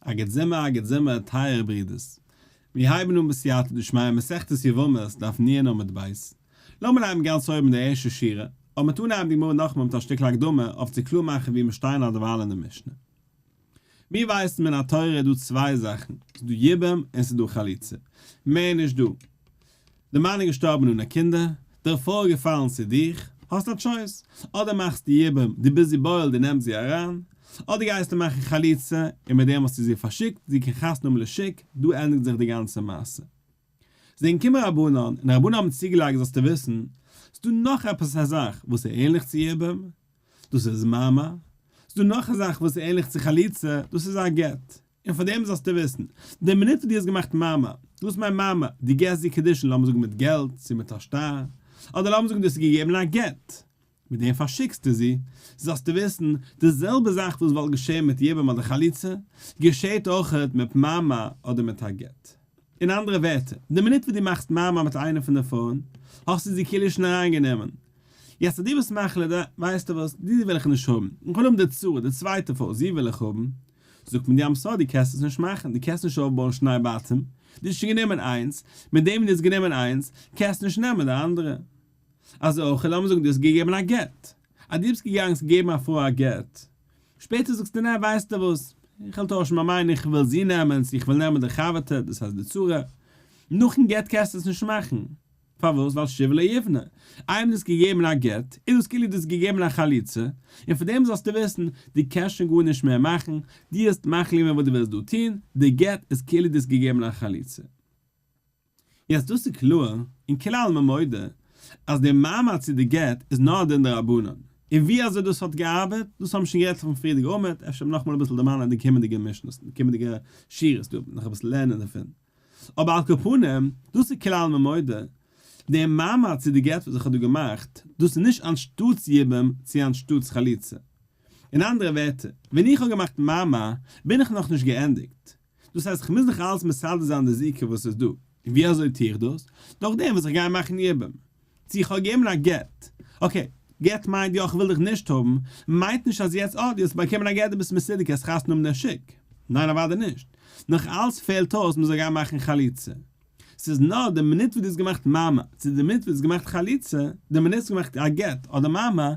א גוט זומער א גוט זומער טייערע ברידערס. מיר הייבן אן בסייעתא דשמיא מסכת יבמות דף נ' עמוד ב'. לאמיר הייבן גאנץ אויבן די ערשטע שורה, אבער מיט אנהייבן די גמרא נאכאמאל מיט א שטיקל הקדמה אויף צו קלאר מאכן ווי מיר שטייען אדערווייל אין די משנה. מיר ווייסן מן התורה איז דא צוויי זאכן, ס'איז דא יבום און ס'איז דא חליצה. מער נישט דא. די מאן איז געשטארבן אנע קינדער, די פרוי איז געפאלן צו דיך, האסט א choice, אדער מאכסטו יבום, דו ביסט זי בועל, דו נעמסט זי אריין, אדער גייסטו מאכן חליצה, און מיט דעם האסטו זי פארשיקט, זי קען חתונה האבן לשוק, דא ענדיגט זיך די גאנצע מעשה. זענען געקומען רבנן, און רבנן האבן צוגעלייגט זאלסטו וויסן, ס'דא נאך עפעס א זאך וואס איז ענליך צו יבום, דאס איז מאמר, ס'דא נאך א זאך וואס איז ענליך צו חליצה, דאס איז א גט. און פאר דעם זאלסטו וויסן, די מינוט וואס דו האסט געמאכט מאמר, וואס מיינט מאמר? דו געסט זי קידושין לאמיר זאגן מיט געלט, צו מיט א שטר, אדער לאמיר זאגן דו האסט איר געגעבן א גט, מיט דעם פארשיקסטו זי, זאלסטו וויסן, די זעלבע זאך וואס וואלט געשען מיט יבום אדער חליצה, געשעט אויכעט מיט מאמר אדער מיט א גט. אין אנדערע ווערטער, די מינוט וואס דו מאכסט מאמר מיט איינע פון די פרויען, האסטו זי כאילו שוין אריינגענומען. יעצט אז דו ביסט מחליט, ווייסטו וואס, די וויל איך נישט האבן, איך וויל האבן די צרה, די צווייטע פרוי, זי וויל איך האבן, זאגט מען דיר I'm sorry דו קענסט עס נישט מאכן, דו קענסט נישט אויפבויען שני בתים, דו האסט שוין גענומען איינס, מיט דעם דו האסט גענומען איינס, קענסט נישט נעמען די אנדערע. אזוי אויך לאמיר זאגן דו האסט געגעבן א גט, אז דו ביסט געגאנגען צו געבן א פרוי א גט, שפעטער זאגסטו ניין ווייסטו וואס, איך וועל טוישן מיין מיינונג איך וויל זי נעמען, צו איך וויל נעמען די חבר'טע, דאס הייסט די צרה, נאכן גט קענסטו עס נישט מאכן, פארוואס? ווייל שוב לא יבנה. איינמאל דו האסט געגעבן א גט, איז דאס כאילו דו האסט געגעבן א חליצה, און פון דעם זאלסטו וויסן, דו קענסט שוין גארנישט מער מאכן, דו האסט מחליט געווען וואס דו ווילסט דא טון, די גט איז כאילו דו האסט געגעבן א חליצה. יעצט דאס איז קלאר, און כולי עלמא מודה, אז די מאמר צו די גט איז נאר א דין דרבנן, און ווי אזוי דאס האט געארבעט, דאס האבן מיר שוין גערעדט אויפן פריערדיגע עמוד, אפשר נאכאמאל אביסל דערמאנען אין די קומענדיגע משנה'ס, די קומענדיגע שורות דא, נאך אביסל לערנען דערפון. אבער על כל פנים, דאס איז כולי עלמא מודה, דער מאמר צו די גט וואס איך האב דא געמאכט, דאס איז נישט אנשטאטס יבום צו אנשטאטס חליצה. אין אנדערע ווערטער, ווען איך האב געמאכט מאמר, בין איך נאכנישט געענדיגט. דאס הייסט איך מוז נאך אלץ מסדר זיין די זיקה וואס איז דא. און ווי אזוי טו איך דאס? דורך דעם וואס איך גיי מאכן יבום. צו איך האב געגעבן א גט. okay, גט מיינט יא איך וויל דיך נישט האבן, מיינט נישט אז יעצט אה דו האסט באקומען א גט דו ביסט מסודר קענסט חתונה האבן דער שיק. ניין אוודאי נישט. נאך אלץ פעלט אויס מ'זאל גיין מאכן חליצה. ס'איז נאר די מינוט וואס דו האסט געמאכט מאמר, צו די מינוט וואס דו האסט געמאכט חליצה, די מינוט וואס געמאכט א גט אדער מאמר,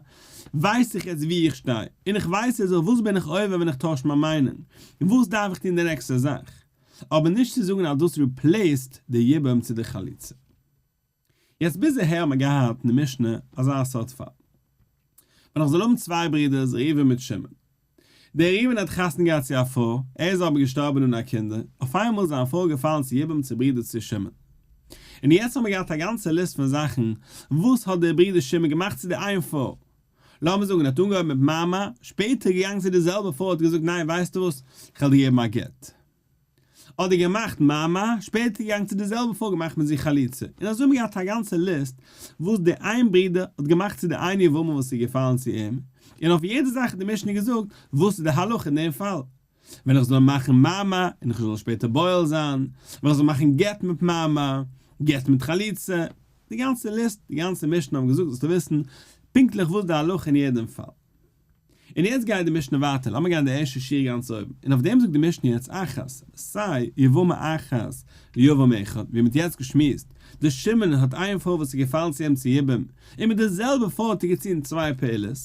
ווייס איך יעצט וואו איך שטיי, און איך ווייס יעצט אויף וואס בין איך עובר ווען איך טויש מיין מיינונג, און וואס דארף איך טון די נעקסטע זאך. אבער נישט צו זאגן אז דאס replace ט די יבום צו די חליצה. יעצט ביז אהער האט מען געהאט אין די משנה אזא סארט פאל. ווען איך זאל האבן צוויי ברידערס ראובן מיט שמעון. דער ראובן האט חתונה געהאט צו א פרוי, ער איז אבער געשטארבען אן א קינדער, אויף איינמאל איז זיין פרוי געפאלן צו יבום צו ברודער צו שמעון. און יעצט האט מען געהאט א גאנצע ליסט פון זאכן וואס האט דער ברודער שמעון געמאכט צו די איין פרוי. לאמיר זאגן ער האט אנגעהויבן מיט מאמר, שפעטער געגאנגען צו די זעלבע פרוי האט געזאגט ניין ווייסטו וואס, איך וועל דיר געבן א גט. אדער געמאכט מאמר, שפעטער געגאנגען צו די זעלבע פרוי געמאכט מיט זי חליצה, און אזוי האבן מיר געהאט א גאנצע ליסט וואס די איין ברודער האט געמאכט צו די איין יבמה וואס איז געפאלן צו אים, און אויף יעדע זאך האט די משנה געזאגט וואס איז די הלכה אין דעם פאל, ווען איך זאל מאכן מאמר און איך זאל שפעטער בועל זיין, ווען איך זאל מאכן גט מיט מאמר, גט מיט חליצה, די גאנצע ליסט, די גאנצע משנה האבן געזאגט זאלסטו וויסן פונקטליך וואס די הלכה אין יעדעם פאל. און יעצט גייט די משנה ווייטער, לאמיר גיין די ערשטע שורה גאנץ אויבן, און אויף דעם זאגט די משנה יעצט אחת, סיי יבמה אחת ליבם אחד, ווי מ'האט יעצט געשמועסט, דער שמעון האט איין פרוי וואס איז געפאלן צו אים צו יבום, און מיט די זעלבע פרוי האט ער געטון צוויי פעולות,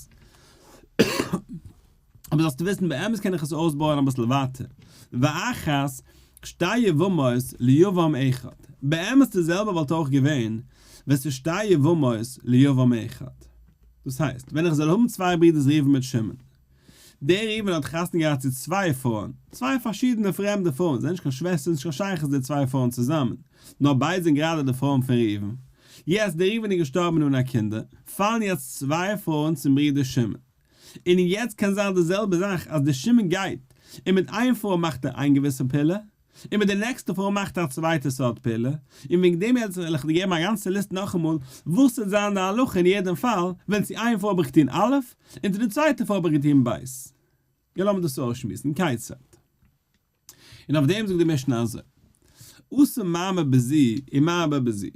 אבער זאלסטו וויסן באמת קען איך עס אויסבויען אביסל ווייטער, ואחת שתי יבמות ליבם אחד, באמת די זעלבע וואלט אויך געווען ווען ס'איז שתי יבמות ליבם אחד. דאס הייסט, ווען איך זאל האבן צוויי ברידערס ראובן מיט שמעון. דער ראובן האט חתונה געהאט צו צוויי פרויען, צוויי פארשידענע פרעמדע פרויען, זיי זענען נישט קיין שוועסטער, נישט קיין שייכות די צוויי פרויען צוזאמען, נאר ביידע זענען גראדע די פרויען פון ראובן. יעצט, דער ראובן איז געשטארבן אן א קינדער, פאלן יעצט צוויי פרויען צום ברודער שמעון. און יעצט קען זיין די זעלבע זאך אז דער שמעון גייט און מיט איין פרוי מאכט ער איין געוויסע פעולה, און מיט די נעקסטע פרוי מאכט ער א צווייטע סארט פעולה, און וועגן דעם יעצט וועל איך דיר געבן א גאנצע ליסט נאכאמאל וואס וועט זיין די הלכה אין יעדעם פאל ווען צו איין פרוי האב איך געטון א' און צו די צווייטע פרוי האב איך געטון ב'. יא לאמיר דאס אויסשמועסן כיצד. און אויף דעם זאגט די משנה אזוי, עשה מאמר בזו ומאמר בזו.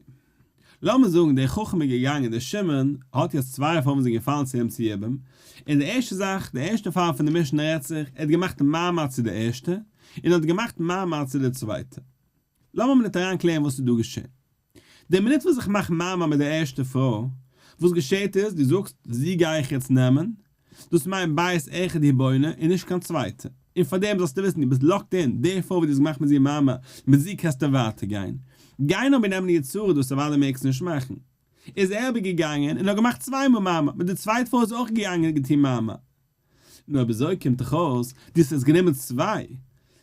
לאמיר זאגן דער חכם איז געגאנגען, דער שמעון האט יעצט צוויי פרויען וואס זענען געפאלן צו אים צו יבום, און די ערשטע זאך, די ערשטע פאל פון די משנה רעדט זיך, ער האט געמאכט מאמר צו די ערשטע, און האט געמאכט מאמר צו די צווייטע. לאמיר מינוט אריין קלערן וואס איז דא געשען. די מינוט וואס איך מאך מאמר מיט די ערשטע פרוי, וואס געשעט איז, דו זאגסט, זי גיי איך יעצט נעמען, דאס מיינט בית אחד היא בונה און נישט קיין צווייטע. און פארדעם זאלסטו וויסן, דו ביסט locked אין, די פרוי וואס דו האסט געמאכט מיט זי מאמר, מיט זי קענסטו ווייטער גיין. גיין אבער נעמען איר צרה דאס אוודאי מעגסטו נישט מאכן. איז ער אבער געגאנגען און האט געמאכט צוויי מאל מאמר, מיט די צווייטע פרוי איז אויך געגאנגען און געטון מאמר. נו אויב אזוי קומט דאך אויס דו האסט גענומען צוויי,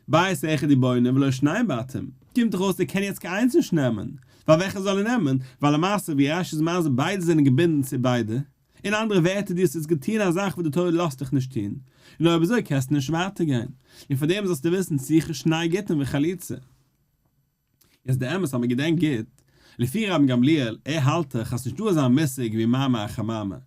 בית אחד הוא בונה ולא שני בתים, קומט דאך אויס ער קען יעצט קיין איינס נישט נעמען, ווייל וועלכע זאל ער נעמען, ווייל למעשה ווי רש"י איז מסביר ביידע זענען געבינדן צו ביידע, אין אנדערע ווערטער דו האסט יעצט געטון א זאך וואס די תורה לאזט דיך נישט טון, און אויב אזוי קענסטו נישט ווייטער גיין, און פאר דעם זאלסטו וויסן צריכה שני גיטין וחליצה. איז די אמת אז מען געדענקט גוט, לפי רבן גמליאל, ער האלט דאך אז ס'נישט דא אזא מושג ווי מאמר אחר מאמר,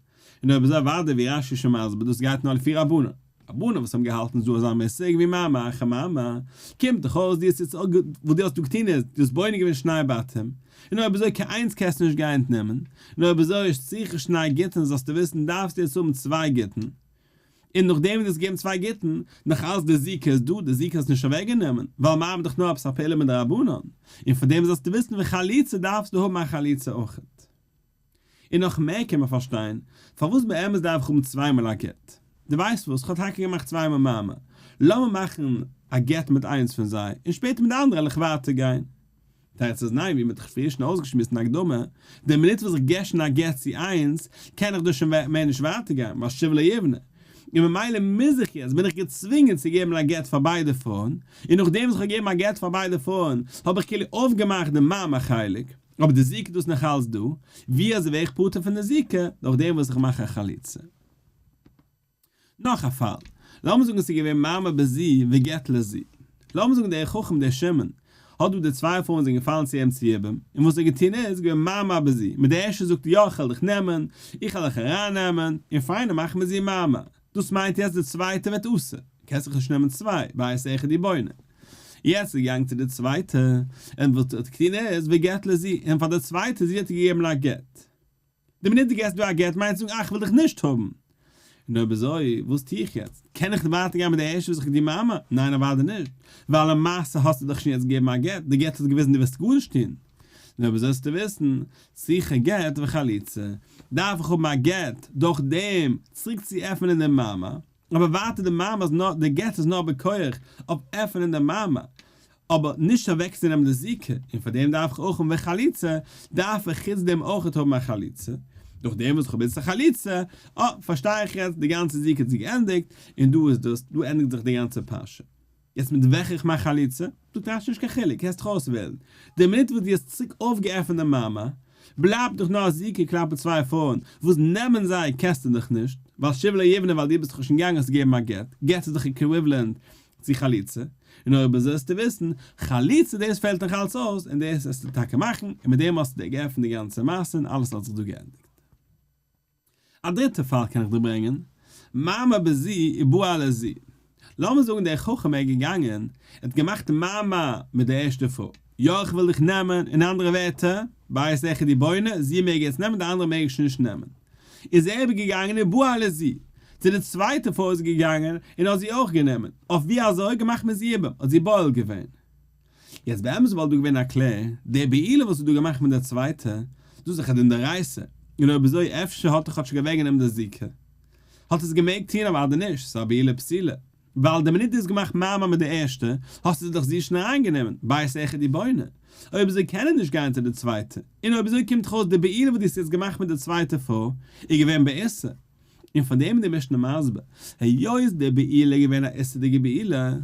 און אויב אזוי אוודאי ווי רש"י איז שוין מסביר דאס גייט נאר לפי רבנן, רבנן וואס האבן געהאלטן ס'איז דא אזא מושג ווי מאמר אחר מאמר, קומט דאך אויס דו האסט יעצט וואס דו האסט דא געטון איז, דו האסט בונה געווען שני בתים, און אויב אזוי קיין איינס קענסטו נישט גיין נעמען, און אויב אזוי איז צריכה שני גיטין זאלסטו וויסן דארפסטו יעצט האבן צוויי גיטין, און נאכדעם וואס דו האסט געגעבן צוויי גיטין, נאך אלץ די זיקה איז דא, די זיקה האסט נישט אוועק גענומען, ווייל מאמר איז דאך נאר עפעס א פעולה מדרבנן, און פאר דעם זאלסטו וויסן וחליצה דארפסטו האבן א חליצה אויכעט. און נאך מער קען מען פארשטיין, פארוואס באמת דארף איך האבן צוויי מאל א גט? דו ווייסט וואס, כ'האב טאקע געמאכט צוויי מאל מאמר, לאמיר מאכן א גט מיט איינס פון זיי, און שפעטער מיט די אנדערע וועל איך ווייטער גיין. תירוץ איז ניין, ווי מ'האט דאך פריער שוין אויסגעשמועסט אין הקדמה, די מינוט וואס איך געב שוין א גט צו איינס, קען איך דאס שוין מער נישט ווייטער גיין, ווייל שוב לא יבנה. און ממילא מוז איך יעצט, בין איך געצווינגען צו געבן א גט פאר ביידע פרויען, און נאכדעם וואס איך האב געגעבן א גט פאר ביידע פרויען, האב איך כאילו אויפגעמאכט די מאמר חלק, אבער די זיקה איז דאס נאך אלץ דא, ווי אזוי ווער איך פטור פון די זיקה? דורכדעם וואס איך מאך א חליצה. נאך א פאל, לאמיר זאגן עס איז געווען מאמר בזו וגט לזו. לאמיר זאגן דער חכם דער שמעון האט דא די צוויי פרויען זענען געפאלן צו אים צו יבום, און וואס ער האט געטון איז, געווען מאמר בזו, מיט די ערשטע זאגט ער יא איך וועל דיך נעמען, איך וועל דיך ארייננעמען, און פיין און מאך מיט זי מאמר. דאס מיינט יעצט די צווייטע ווערט אסור, קענסט זיך נישט נעמען צוויי, בית אחד הוא בונה. יעצט איז געגאנגען צו די צווייטע, און וואס ער האט געטון איז, וגט לזו, און פאר די צווייטע זי האט ער געגעבן א גט. די מינוט דו געסט דא א גט מיינט צו זאגן אה כ'וויל דיך נישט האבן. און אויב אזוי וואס טו איך יעצט? קען איך ווייטער גיין מיט די ערשטע וואס איך די מאמע? ניין אוודאי נישט, ווייל למעשה האסטו דאך שוין יעצט געגעבן א גט, די גט האט געוויזן דו וועסט גארנישט טון. און אויב אזוי זאלסטו וויסן, צריכה גט וחליצה, דארף איך האבן א גט דורך דעם צוריק צו עפענען די מאמע, אבער ווייטער די מאמע איז נאר, די גט איז נאר בכח אויף עפענען די מאמע, אבער נישט אוועקצונעמען די זיקה, און פאר דעם דארף איך אויך האבן וחליצה, דארף איך חוץ דעם אויך האבן א חליצה, דורך דעם וואס איך האב איצט א חליצה, אה, פארשטיי איך יעצט, די גאנצע זיקה האט זיך געענדיגט, און דא איז דאס, דא ענדיגט זיך די גאנצע פרשה. יעצט מיט וועלכע איך מאך חליצה, זאגט רש"י נישט קיין חילוק, קענסט דיך אויסוועלן. די מינוט וואס דו האסט צוריק אויפגעעפנט די מאמר, בלייבט דאך נאר א זיקה כלפי צוויי פרויען, וואס נעמען זיי קענסטו דאך נישט, ווייל שוב לא יבנה ווייל דו ביסט דאך שוין געגאנגען האסט געגעבן א גט, גט איז דאך equivalent צו חליצה, און אויב אזוי זאלסטו וויסן, חליצה דאס פעלט נאך אלץ אויס, און דאס וועסטו טאקע מאכן, און מיט דעם האסטו דיר געעפנט די גאנצע מעשה און אלעס האט זיך דא געענדיגט. א דריטע פאל קען איך דיר ברענגען, מאמר בזו ובעל לזו. לאמיר זאגן דער חכם איז געגאנגען, ער האט געמאכט מאמר מיט די ערשטע פרוי, יא איך וויל דיך נעמען, אין אנדערע ווערטער, בית אחד הוא בונה, זי מעג יעצט נעמען די אנדערע מעג איך שוין נישט נעמען. איז ער געגאנגען ובעל לזו, צו די צווייטע פרוי איז געגאנגען און האט זי אויך גענומען, אויף ווי אזוי געמאכט מיט זי יבום, האט זי בועל געווען. יעצט באמת וואלט דא געווען א קלער, די בעילה וואס איז דא געמאכט מיט די צווייטע, דאס איז דאך א דין דאורייתא, און אויב אזוי אפשר האט ער כאטשיג אוועקגענומען די זיקה. האט עס געמעגט טון אוודאי נישט, ס'איז א בעילה פסולה. ווייל די מינוט דו האסט געמאכט מאמר מיט די ערשטע, האסטו זי דאך זי שוין אריינגענומען, בית אחד הוא בונה. אויב אזוי קען ער נישט גיין צו די צווייטע. און אויב אזוי קומט דאך אויס די בעילה וואס דו האסט יעצט געמאכט מיט די צווייטע פרוי, איז געווען באיסור. און פון דעם איז די משנה מסביר, היות די בעילה איז געווען א איסור'דיגע בעילה,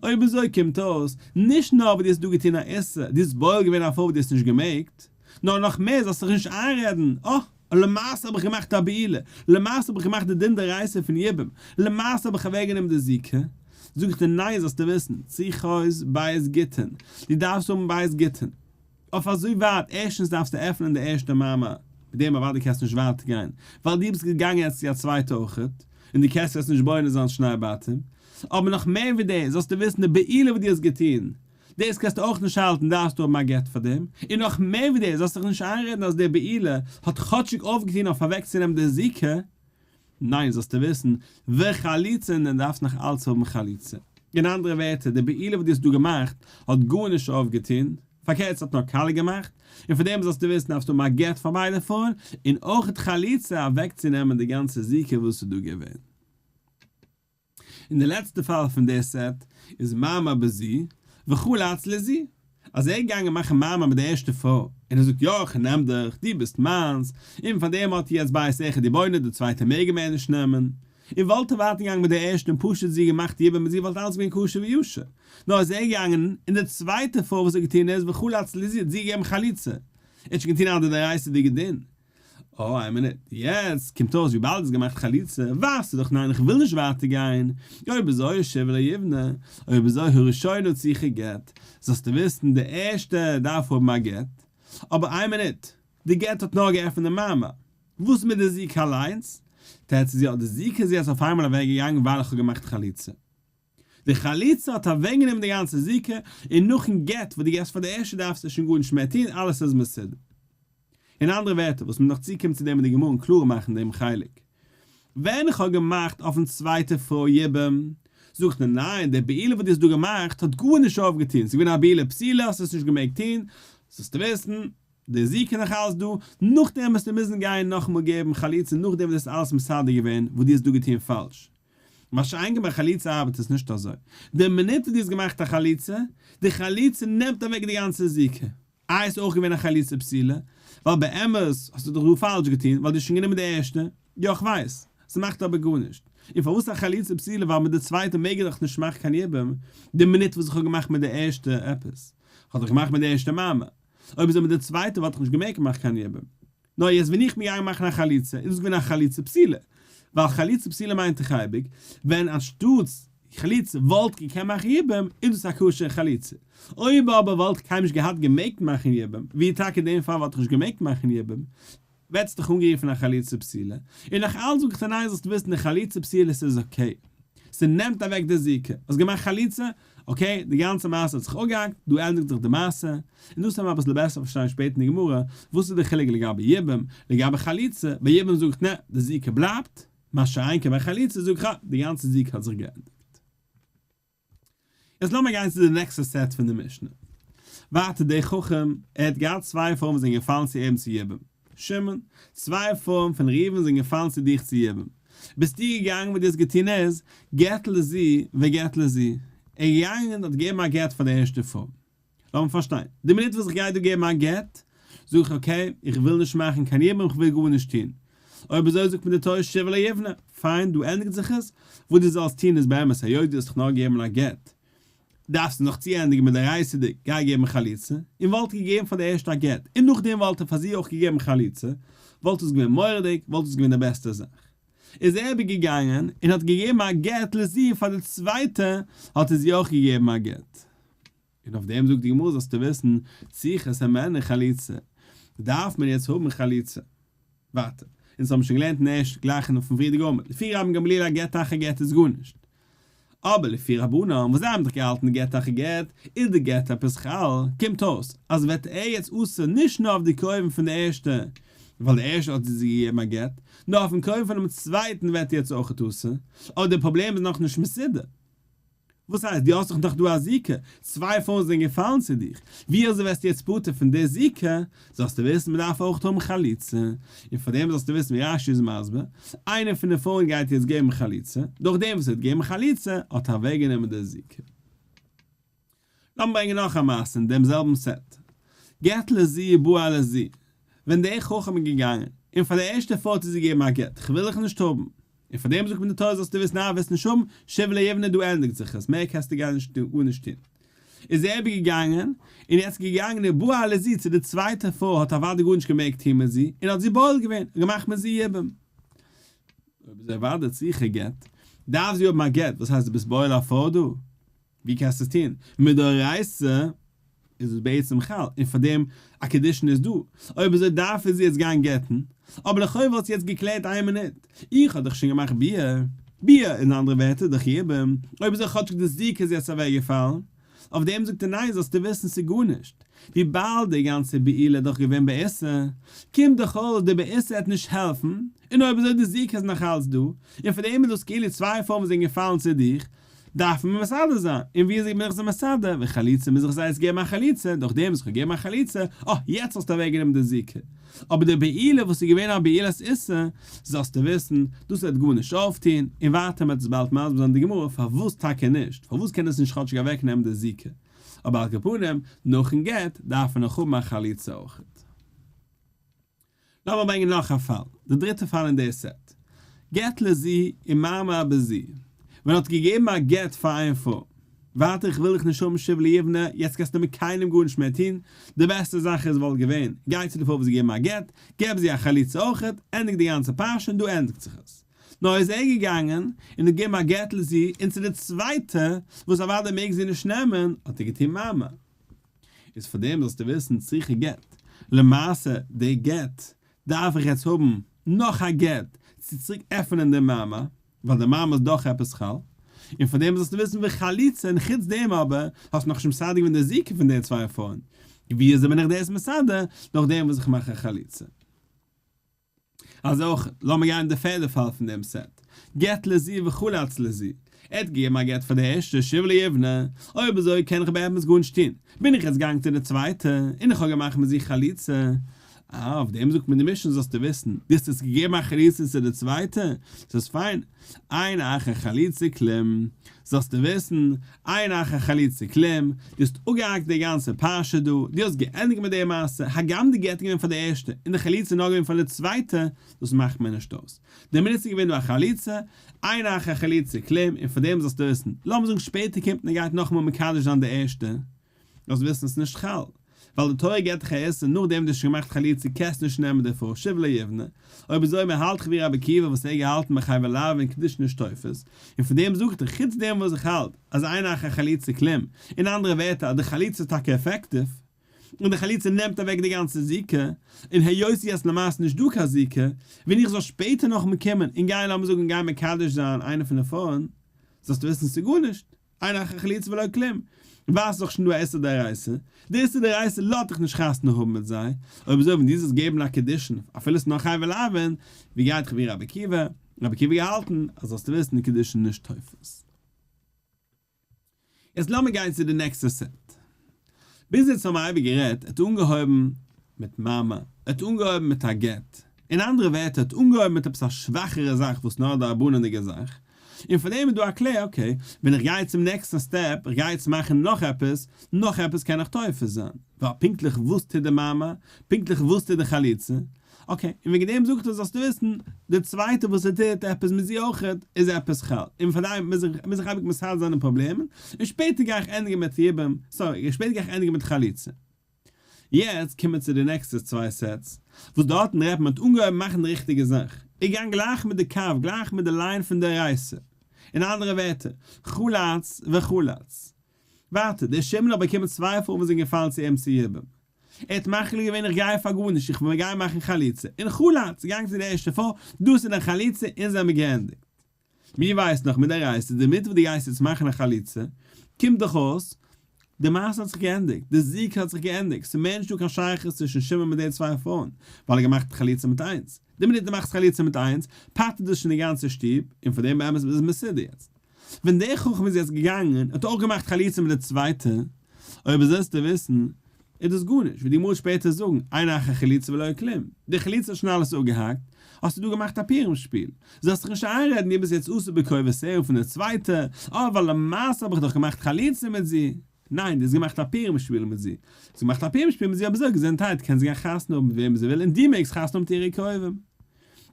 אויב אזוי קומט אויס, נישט נאר וואס דו האסט דא געטון א איסור, דו האסט בועל געווען א פרוי וואס דו האסט נישט געמעגט, נאר נאך מער זאלסט זיך נישט איינרעדן, אה, למעשה האב איך געמאכט א בעילה, למעשה האב איך געמאכט די דין דאורייתא פון יבום, למעשה האב איך אוועקגענומען די זיקה, זאג איך דיר ניין זאלסטו וויסן, צריכות ב' גיטין, דו דארפסט האבן ב' גיטין. אויף אזוי ווייט, ערשטנס דארפסטו עפענען די ערשטע מאמר, מיט דעם אוודאי קענסטו נישט ווייטער גיין, ווייל דו ביסט געגאנגען יעצט צו א צווייטע אויכעט, און דו קענסט יעצט נישט בונה זיין שני בתים, אבער נאך מער ווי דאס, זאלסטו וויסן די בעילה וואס דו האסט געטון, דאס קענסטו אויך נישט האלטן, דארפסטו האבן א גט פאר דעם, און נאך מער ווי דאס, זאלסט זיך נישט איינרעדן אז די בעילה האט כאטשיג אויפגעטון אויף אוועקצונעמען די זיקה, ניין זאלסטו וויסן, וחליצה און דו דארפסט נאך אלץ האבן חליצה. אין אנדערע ווערטער, די בעילה וואס דו האסט דא געמאכט האט גארנישט אויפגעטון, פארקערט ס'האט נאר קאליע געמאכט, און פאר דעם זאלסטו וויסן דארפסטו האבן א גט פאר ביידע פרויען, און אויך חליצה אוועקצונעמען די גאנצע זיקה וואס איז דא געווען. און די לעצטע פאל פון די סעט איז מאמר בזו וחלץ לזו, אז ער איז געגאנגען מאכן מאמר מיט די ערשטע פרוי, און ער זאגט יא איך נעם דיך, דו ביסט מיינס, און פאר דעם האט ער יעצט בית אחד הוא בונה, די צווייטע מעג ער מער נישט נעמען. און וואלט ער ווייטער געגאנגען מיט די ערשטע און פשוט זי געמאכט יבום מיט זי וואלט אלעס געווען כשר וישר. נאר איז ער געגאנגען, און די צווייטע פרוי וואס ער האט געטון איז וחלץ לזו האט זי געגעבן חליצה. ער האט שוין געטון א דאורייתא'דיגע דין. אה, איין מינוט, יעצט קומט אויס וויבאלד האסט געמאכט חליצה, ווייסטו דאך ניין איך וויל נישט ווייטער גיין, אויב אזוי שוב לא יבנה, אויב אזוי הראשונה צריכה גט, זאלסטו וויסן די ערשטע דארף האבן א גט, אבער איין מינוט, די גט האט נאר געעפנט די מאמר, וואס מיט די זיקה אליינס? טענה'ט זי יא, די זיקה איז יעצט אויף איינמאל אוועק געגאנגען ווייל איך האב געמאכט חליצה. די חליצה האט אוועקגענומען די גאנצע זיקה, און נאכן גט וואס דו געבסט פאר די ערשטע דארפסטו שוין גארנישט מער טון, אלעס איז מסודר. אין אנדערע ווערטער, וואס מ'וועט נאך צוקומען צו דעם אין די גמרא און קלארער מאכן דעם חלק. ווען איך האב געמאכט אויפן צווייטע פרוי יבום, זאגט מען ניין, די בעילה וואס דו האסט דא געמאכט האט גארנישט אויפגעטון, ס'איז געווען א בעילה פסולה, האסט עס נישט געמעגט טון, זאלסטו וויסן, די זיקה איז נאך אלס דא, נאכדעם וועסטו מוזן גיין נאכאמאל געבן חליצה נאכדעם וואס דו האסט אלעס מסדר געווען וואס דו האסט דא געטון פאלש. מה שאין כן ביי חליצה ארבעט עס נישט אזוי. די מינוט וואס דו האסט געמאכט א חליצה, די חליצה נעמט אוועק די גאנצע זיקה. איי עס איז אויך געווען א חליצה פסולה? ווייל באמת האסטו דאך דא פאלש געטון ווייל דו האסט שוין גענומען די ערשטע. יא איך ווייס. ס'מאכט אבער גארנישט. און פארוואס א חליצה פסולה ווייל מיט די צווייטע מעג איך דאך נישט מאכן קיין יבום די מינוט וואס איך האב געמאכט מיט די ערשטע עפעס. כ'האב דאך געמאכט מיט די ערשטע מאמר. אויב אזוי מיט די צווייטע וואלט איך נישט געמעגט מאכן קיין יבום. נאר יעצט ווען איך בין געגאנגען מאכן א חליצה איז דאס געווען א חליצה פסולה, ווייל חליצה פסולה מיינט דאך אייביג ווען אנשטאטס חליצה וואלט געקענט מאכן יבום איז דאס א כשר'ע חליצה, אויב אבער וואלט איך קיינמאל נישט געהאט געמעגט מאכן יבום, ווי טאקע אין דעם פאל וואלט איך נישט געמעגט מאכן יבום, ווערט עס דאך אנגערופן א חליצה פסולה, און נאך אלץ זאג איך דיר ניין זאלסט וויסן די חליצה פסולה ס'איז okay, ס'נעמט אוועק די זיקה, האסט געמאכט חליצה, okay, די גאנצע מעשה האט זיך אפגעהאקט, דא ענדיגט זיך די מעשה, און דאס וועלן מיר אביסל בעסער פארשטיין שפעטער אין די גמרא, וואס איז די חילוק לגבי יבום, לגבי חליצה, ביי יבום זאג איך נע, די זיקה בלייבט, מה שאין כן ביי חליצה זאג איך אה, די גאנצע זיקה האט זיך געענדיגט. יעצט לאמיר גיין צו די נעקסטע סעט פון די משנה. ווייטער דער חכם, ער האט געהאט צוויי פרויען וואס זענען געפאלן צו אים צו יבום. שמעון, צוויי פרויען פון ראובן זענען געפאלן צו דיך צו יבום. ביסטו געגאנגען וואס דו האסט געטון איז, גט לזו וגט לזו. ער איז געגאנגען און האט געגעבן א גט פאר די ערשטע פרוי. לאמיר פארשטיין, די מינוט וואס איך גיי דא געבן א גט, זאג איך okay, איך וויל נישט מאכן קיין יבום, איך וויל גארנישט טון. אויב אזוי זאגט מיר די תורה שוב לא יבנה, פיין, דא ענדיגט זיך עס, וואס דו זאלסט טון איז באמת היות דו האסט דאך נאר געגעבן א גט, דארפסטו נאך צוענדיגן מיט דאורייתא'דיג, גיי געבן חליצה, און וואלט געגעבן פאר די ערשטע א גט, און נאכדעם וואלט ער פאר זי אויך געגעבן חליצה, וואלט עס געווען מורא'דיג, וואלט עס געווען די בעסטע זאך. איז ער אבער געגאנגען און האט געגעבן א גט לזו פאר די צווייטע, האט ער זי אויך געגעבן א גט. און אויף דעם זאגט די גמרא זאלסטו וויסן, צריכה הימנו חליצה, דארף מען יעצט האבן חליצה. ווייטער, אונז האבן שוין געלערנט אין ערשט גלייך און אויפן פריערדיגע עמוד, לפי רבן גמליאל א גט אחר גט איז גארנישט. אבער לפי רבנן וואס זיי האבן דאך געהאלטן גט אחר גט, איז די גט עפעס חל, קומט אויס אז ווערט ער יעצט אסור נישט נאר אויף די קרובים פון די ערשטע, ווייל די ערשטע האט זי געגעבן א גט, נאר אויפן קרובים פונעם צווייטן ווערט ער יעצט אויכעט אסור, אבער די פראבלעם איז נאכנישט מסודר. וואס הייסט? דו האסט דאך נאך דא א זיקה, צוויי פרויען זענען געפאלן צו דיך, ווי אזוי ווערסטו יעצט פטור פון די זיקה? זאלסטו וויסן מען דארף אויך האבן חליצה, און פאר דעם זאלסטו וויסן ווי רש"י איז מסביר, איינער פון די פרויען גייט יעצט געבן חליצה, דורך דעם וואס ער האט געגעבן חליצה האט ער אוועק גענומען די זיקה. לאמיר ברענגען נאך א מעשה אין דעם זעלבן סעט. גט לזו ובעל לזו. ווען דער חכם איז געגאנגען, און פאר די ערשטע פרוי האט ער זי געגעבן א גט, כ'וויל דיך נישט האבן, און פאר דעם זאגט מען די תורה זאלסטו וויסן אה וועסט נישט האבן, שוב לא יבנה דא ענדיגט זיך עס, מער קענסטו גארנישט גארנישט טון. איז ער אבער געגאנגען, און יעצט געגאנגען ובעל לזו צו די צווייטע פרוי האט אוודאי גארנישט געמעגט טון מיט זי, און האט זי בועל געווען, און געמאכט מיט זי יבום. אויב איז אוודאי צריכה גט, דארף זי האבן א גט, וואס הייסט דו ביסט בועל א פרוי דא? ווי קענסטו עס טון? מדאורייתא איז עס בעצם חל, און פאר דעם א קידושין איז דא, אויב אזוי דארף ער זי יעצט גיין גט'ן, אבער לכאו' וואלט זי יעצט געקלערט איין מינוט, איך האב דאך שוין געמאכט ביאה, ביאה אין אנדערע ווערטער דאך יבום, אויב אזוי כאטשיג די זיקה איז יעצט אוועקגעפאלן, אויף דעם זאגט ער ניין זאלסטו וויסן ס'איז גארנישט, וויבאלד די גאנצע בעילה איז דאך געווען באיסור, קומט דאך אויס די באיסור העט נישט העלפן, און אויב אזוי די זיקה איז נאך אלץ דא, און פאר דעם איז דאס כאילו צוויי פרויען וואס זענען געפאלן צו דיך. דארף מען מסדר זיין, און ווי אזוי בין איך זיי מסדר, וחליצה מוז איך זיי יעצט געבן א חליצה, דורך דעם וואס איך האב געגעבן א חליצה, אה, יעצט האסטו אוועק גענומען די זיקה. אבער די בעילה וואס איז געווען א בעילת איסור, זאלסטו וויסן, דאס וועט גארנישט אויפטון, און ווייטער וועט עס באלד מסביר זיין די גמרא פארוואס טאקע נישט, פארוואס קען עס נישט כאטשיג אוועק נעמען די זיקה. אבער על כל פנים, נאכן גט דארף מען נאך האבן א חליצה אויכעט. לאמיר ברענגען נאך א פאל, די דריטע פאל אין די סעט. גט לזו ומאמר בזו. ווען האט געגעבן א גט פאר איין פרוי. ווייטער איך וויל דיך נישט האבן שוב ליבנה, יעצט קענסטו מיט קיינעם גארנישט מער טון, די בעסטע זאך איז וואלט געווען, גיי צו די פרוי וואס געגעבן א גט, געב זי א חליצה אויכעט, ענדיג די גאנצע פרשה און דא ענדיגט זיך עס. נאר איז ער געגאנגען און האט געגעבן א גט לזו און צו די צווייטע, וואס אוודאי מעג זי נישט נעמען, האט ער געטון מאמר. איז פאר דעם זאלסטו וויסן צריכה גט, למעשה די גט דארף איך יעצט האבן נאך א גט צו צוריק עפענען די מאמר, ווייל די מאמר איז דאך עפעס חל, און פאר דעם זאלסטו וויסן וחליצה, און חוץ דעם אבער האסט נאכנישט מסדר געווען די זיקה פון די צוויי פרויען, ווי אזוי בין איך דאס מסדר נאכדעם וואס איך מאך א חליצה? אזוי אויך, לאמיר גיין אין די פערדע פאל פון דעם סעט, גט לזו וחלץ לזו. ער האט געגעבן א גט פאר די ערשטע שוב ליבנה, אויב אזוי קען איך באמת גארנישט טון, בין איך יעצט געגאנגען צו די צווייטע, און איך האב געמאכט מיט זי חליצה. אה, אויף דעם זאגט מיר די משנה זאלסטו וויסן, דו האסט יעצט געגעבן א חליצה צו די צווייטע, ס'איז פיין, אין אחר חליצה כלום, זאלסטו וויסן, אין אחר חליצה כלום, דו האסט אפגעהאקט די גאנצע פרשה דא, דו האסט געענדיגט מיט די מעשה, הגם די גט איז געווען פאר די ערשטע, און די חליצה איז נאר געווען פאר די צווייטע, דאס מאכט מיר נישט אויס. די מינוט ס'איז געווען דא א חליצה, אין אחר חליצה כלום, און פאר דעם זאלסטו וויסן, לאמיר זאגן שפעטער קומט און ער גייט נאכאמאל מקדש זיין די ערשטע, זאלסט וויסן ס'איז נישט חל, ווייל די תורה געבט דיך א איסור נאכדעם דו האסט שוין געמאכט חליצה קענסט נישט נעמען די פרוי שוב ליבנה, אויב אזוי מען האלט ווי רבי עקיבא וואס ער האט געהאלטן ביי חייבי לאוין קידושין נישט תופס, און פון דעם זאגט ער חוץ דעם וואס איך האלט אז אין אחר חליצה כלום, אין אנדערע ווערטער אז די חליצה איז טאקע עפעקטיוו, און די חליצה נעמט אוועק די גאנצע זיקה, און היות ס'איז למעשה נישט דא קיין זיקה, ווען איך זאל שפעטער נאכאמאל קומען און גיין לאמיר זאגן גיין מקדש זיין איינע פון די פרויען, זאלסטו וויסן ס'איז גארנישט. אין אחר חליצה ולא כלום, ווייל ס'איז דאך שוין דא א איסור דאורייתא, די איסור דאורייתא לאזט דיך נישט חתונה האבן מיט זיי, אויב אזוי ווען דו זאלסט געבן א קידושין אפילו ס'איז נאר חייבי לאוין, ווי גייט ווי רבי עקיבא, רבי עקיבא געהאלטן אז זאלסטו וויסן די קידושין נישט תופס. יעצט לאמיר גיין צו די נעקסטע סעט. ביז יעצט האבן מיר אייביג גערעדט, ער האט אנגעהויבן מיט מאמר, ער האט אנגעהויבן מיט א גט, אין אנדערע ווערטער ער האט אנגעהויבן מיט עפעס א שוואכערע זאך וואס נאר א דרבנן'דיגע זאך, און פון דעם איז דא א קלער, okay, ווען איך גיי צום נעקסטן step, איך גיי יעצט מאכן נאך עפעס, נאך עפעס קען איך תופס זיין, ווייל פונקטליך וואס טוט די מאמר, פונקטליך וואס טוט די חליצה, okay, און וועגן דעם זאגט ער זאלסטו וויסן, די צווייטע וואס ער טוט עפעס מיט זי אויכעט, איז עפעס חל, און פאר דעם מוז איך מוז איך אייביג מסדר זיין די פראבלעמען, און שפעטער גיי איך ענדיגן מיט יבום, sorry, שפעטער גיי איך ענדיגן מיט חליצה. יעצט קומען צו די נעקסטע צוויי sets, וואס דארטן רעדט מען האט אנגעהויבן מאכן די ריכטיגע זאך, איז געגאנגען גלייך מיט די קו, גלייך מיט די line פון דאורייתא, אין אנדערע ווערטער, חלץ וחלץ. ווייטער, דער שמעון האט באקומען צוויי פרויען וואס זענען געפאלן צו אים צו יבום. ער האט מחליט געווען איך גיי פאר גארנישט, איך גיי מאכן חליצה, און חלץ, געגאנגען צו די ערשטע פרוי, דאס איז דיין חליצה, און זיי האבן געענדיגט. מיר ווייסן נאך מדאורייתא, די מינוט וואס דו גייסט יעצט מאכן א חליצה, קומט דאך אויס, די מעשה האט זיך געענדיגט, די זיקה האט זיך געענדיגט, ס'איז מער נישטא קיין שייכות צווישן שמעון מיט די צוויי פרויען, ווייל ער האט געמאכט חליצה מיט איינס. די מינוט דו מאכסט חליצה מיט איינס, פטר'ט דאס שוין די גאנצע שטוב, און פאר דעם באמת איז מסודר יעצט. ווען דער חכם איז יעצט געגאנגען, האט ער אויך געמאכט חליצה מיט די צווייטע, אויב אזוי זאלסטו וויסן, איז דאס גארנישט, ווי די גמרא וועט שפעטער זאגן, אין אחר חליצה ולא כלום, די חליצה האט שוין אלעס אפגעהאקט, האסטו דא געמאכט א פורים שפיל, זאלסט דיך נישט איינרעדן דו ביסט יעצט אסור בקרובותיה פון די צווייטע, אה ווייל למעשה האב איך דאך געמאכט חליצה מיט זי, ניין דו האסט געמאכט א פורים שפיל מיט זי, האסט געמאכט א פורים שפיל מיט זי אבער זי האט געזונטהייט קען זי גיין חתונה האבן מיט וועמען זי וויל און דו מעגסט חתונה האבן מיט אירע קרובים.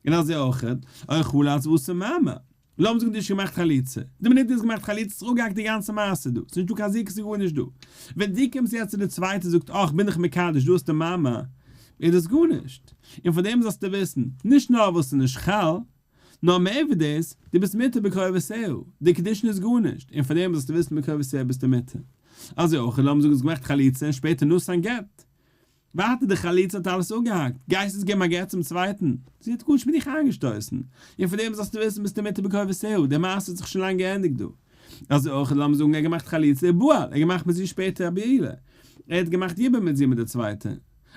און אזוי אויך, או חלץ ועשה מאמר. לאמיר זאגן דו האסט געמאכט חליצה, די מינוט דו האסט געמאכט חליצה איז אפגעהאקט די גאנצע מעשה דא, ס'נישט דא קיין זיקה ס'איז גארנישט דא. ווען דו קומסט יעצט צו די צווייטע זאגט אך בין איך מקדש דא האסטו מאמר, איז דאס גארנישט. און פון דעם זאלסטו וויסן, נישט נאר וואס ס'איז נישט חל, נאר מער ווי דאס, דו ביסט מותר בקרובותיה, די קידושין איז גארנישט, און פון דעם זאלסטו וויסן בקרובותיה ביסטו מותר. אזוי אויך לאמיר זאגן האסט געמאכט חליצה און שפעטער נתן גט, ווייטער די חליצה האט אלעס אפגעהאקט, גייסט יעצט געבן א גט צום צווייטן? זי האט גארנישט מיט דיך איינגעשטויסן, און פון דעם זאלסטו וויסן ביסטו מותר בקרובותיה, די מעשה האט זיך שוין לאנג געענדיגט דא. אזוי אויך לאמיר זאגן ער האט געמאכט חליצה ובעל, ער האט געמאכט מיט זי שפעטער א בעילה, ער האט געמאכט יבום מיט זי מיט די צווייטע.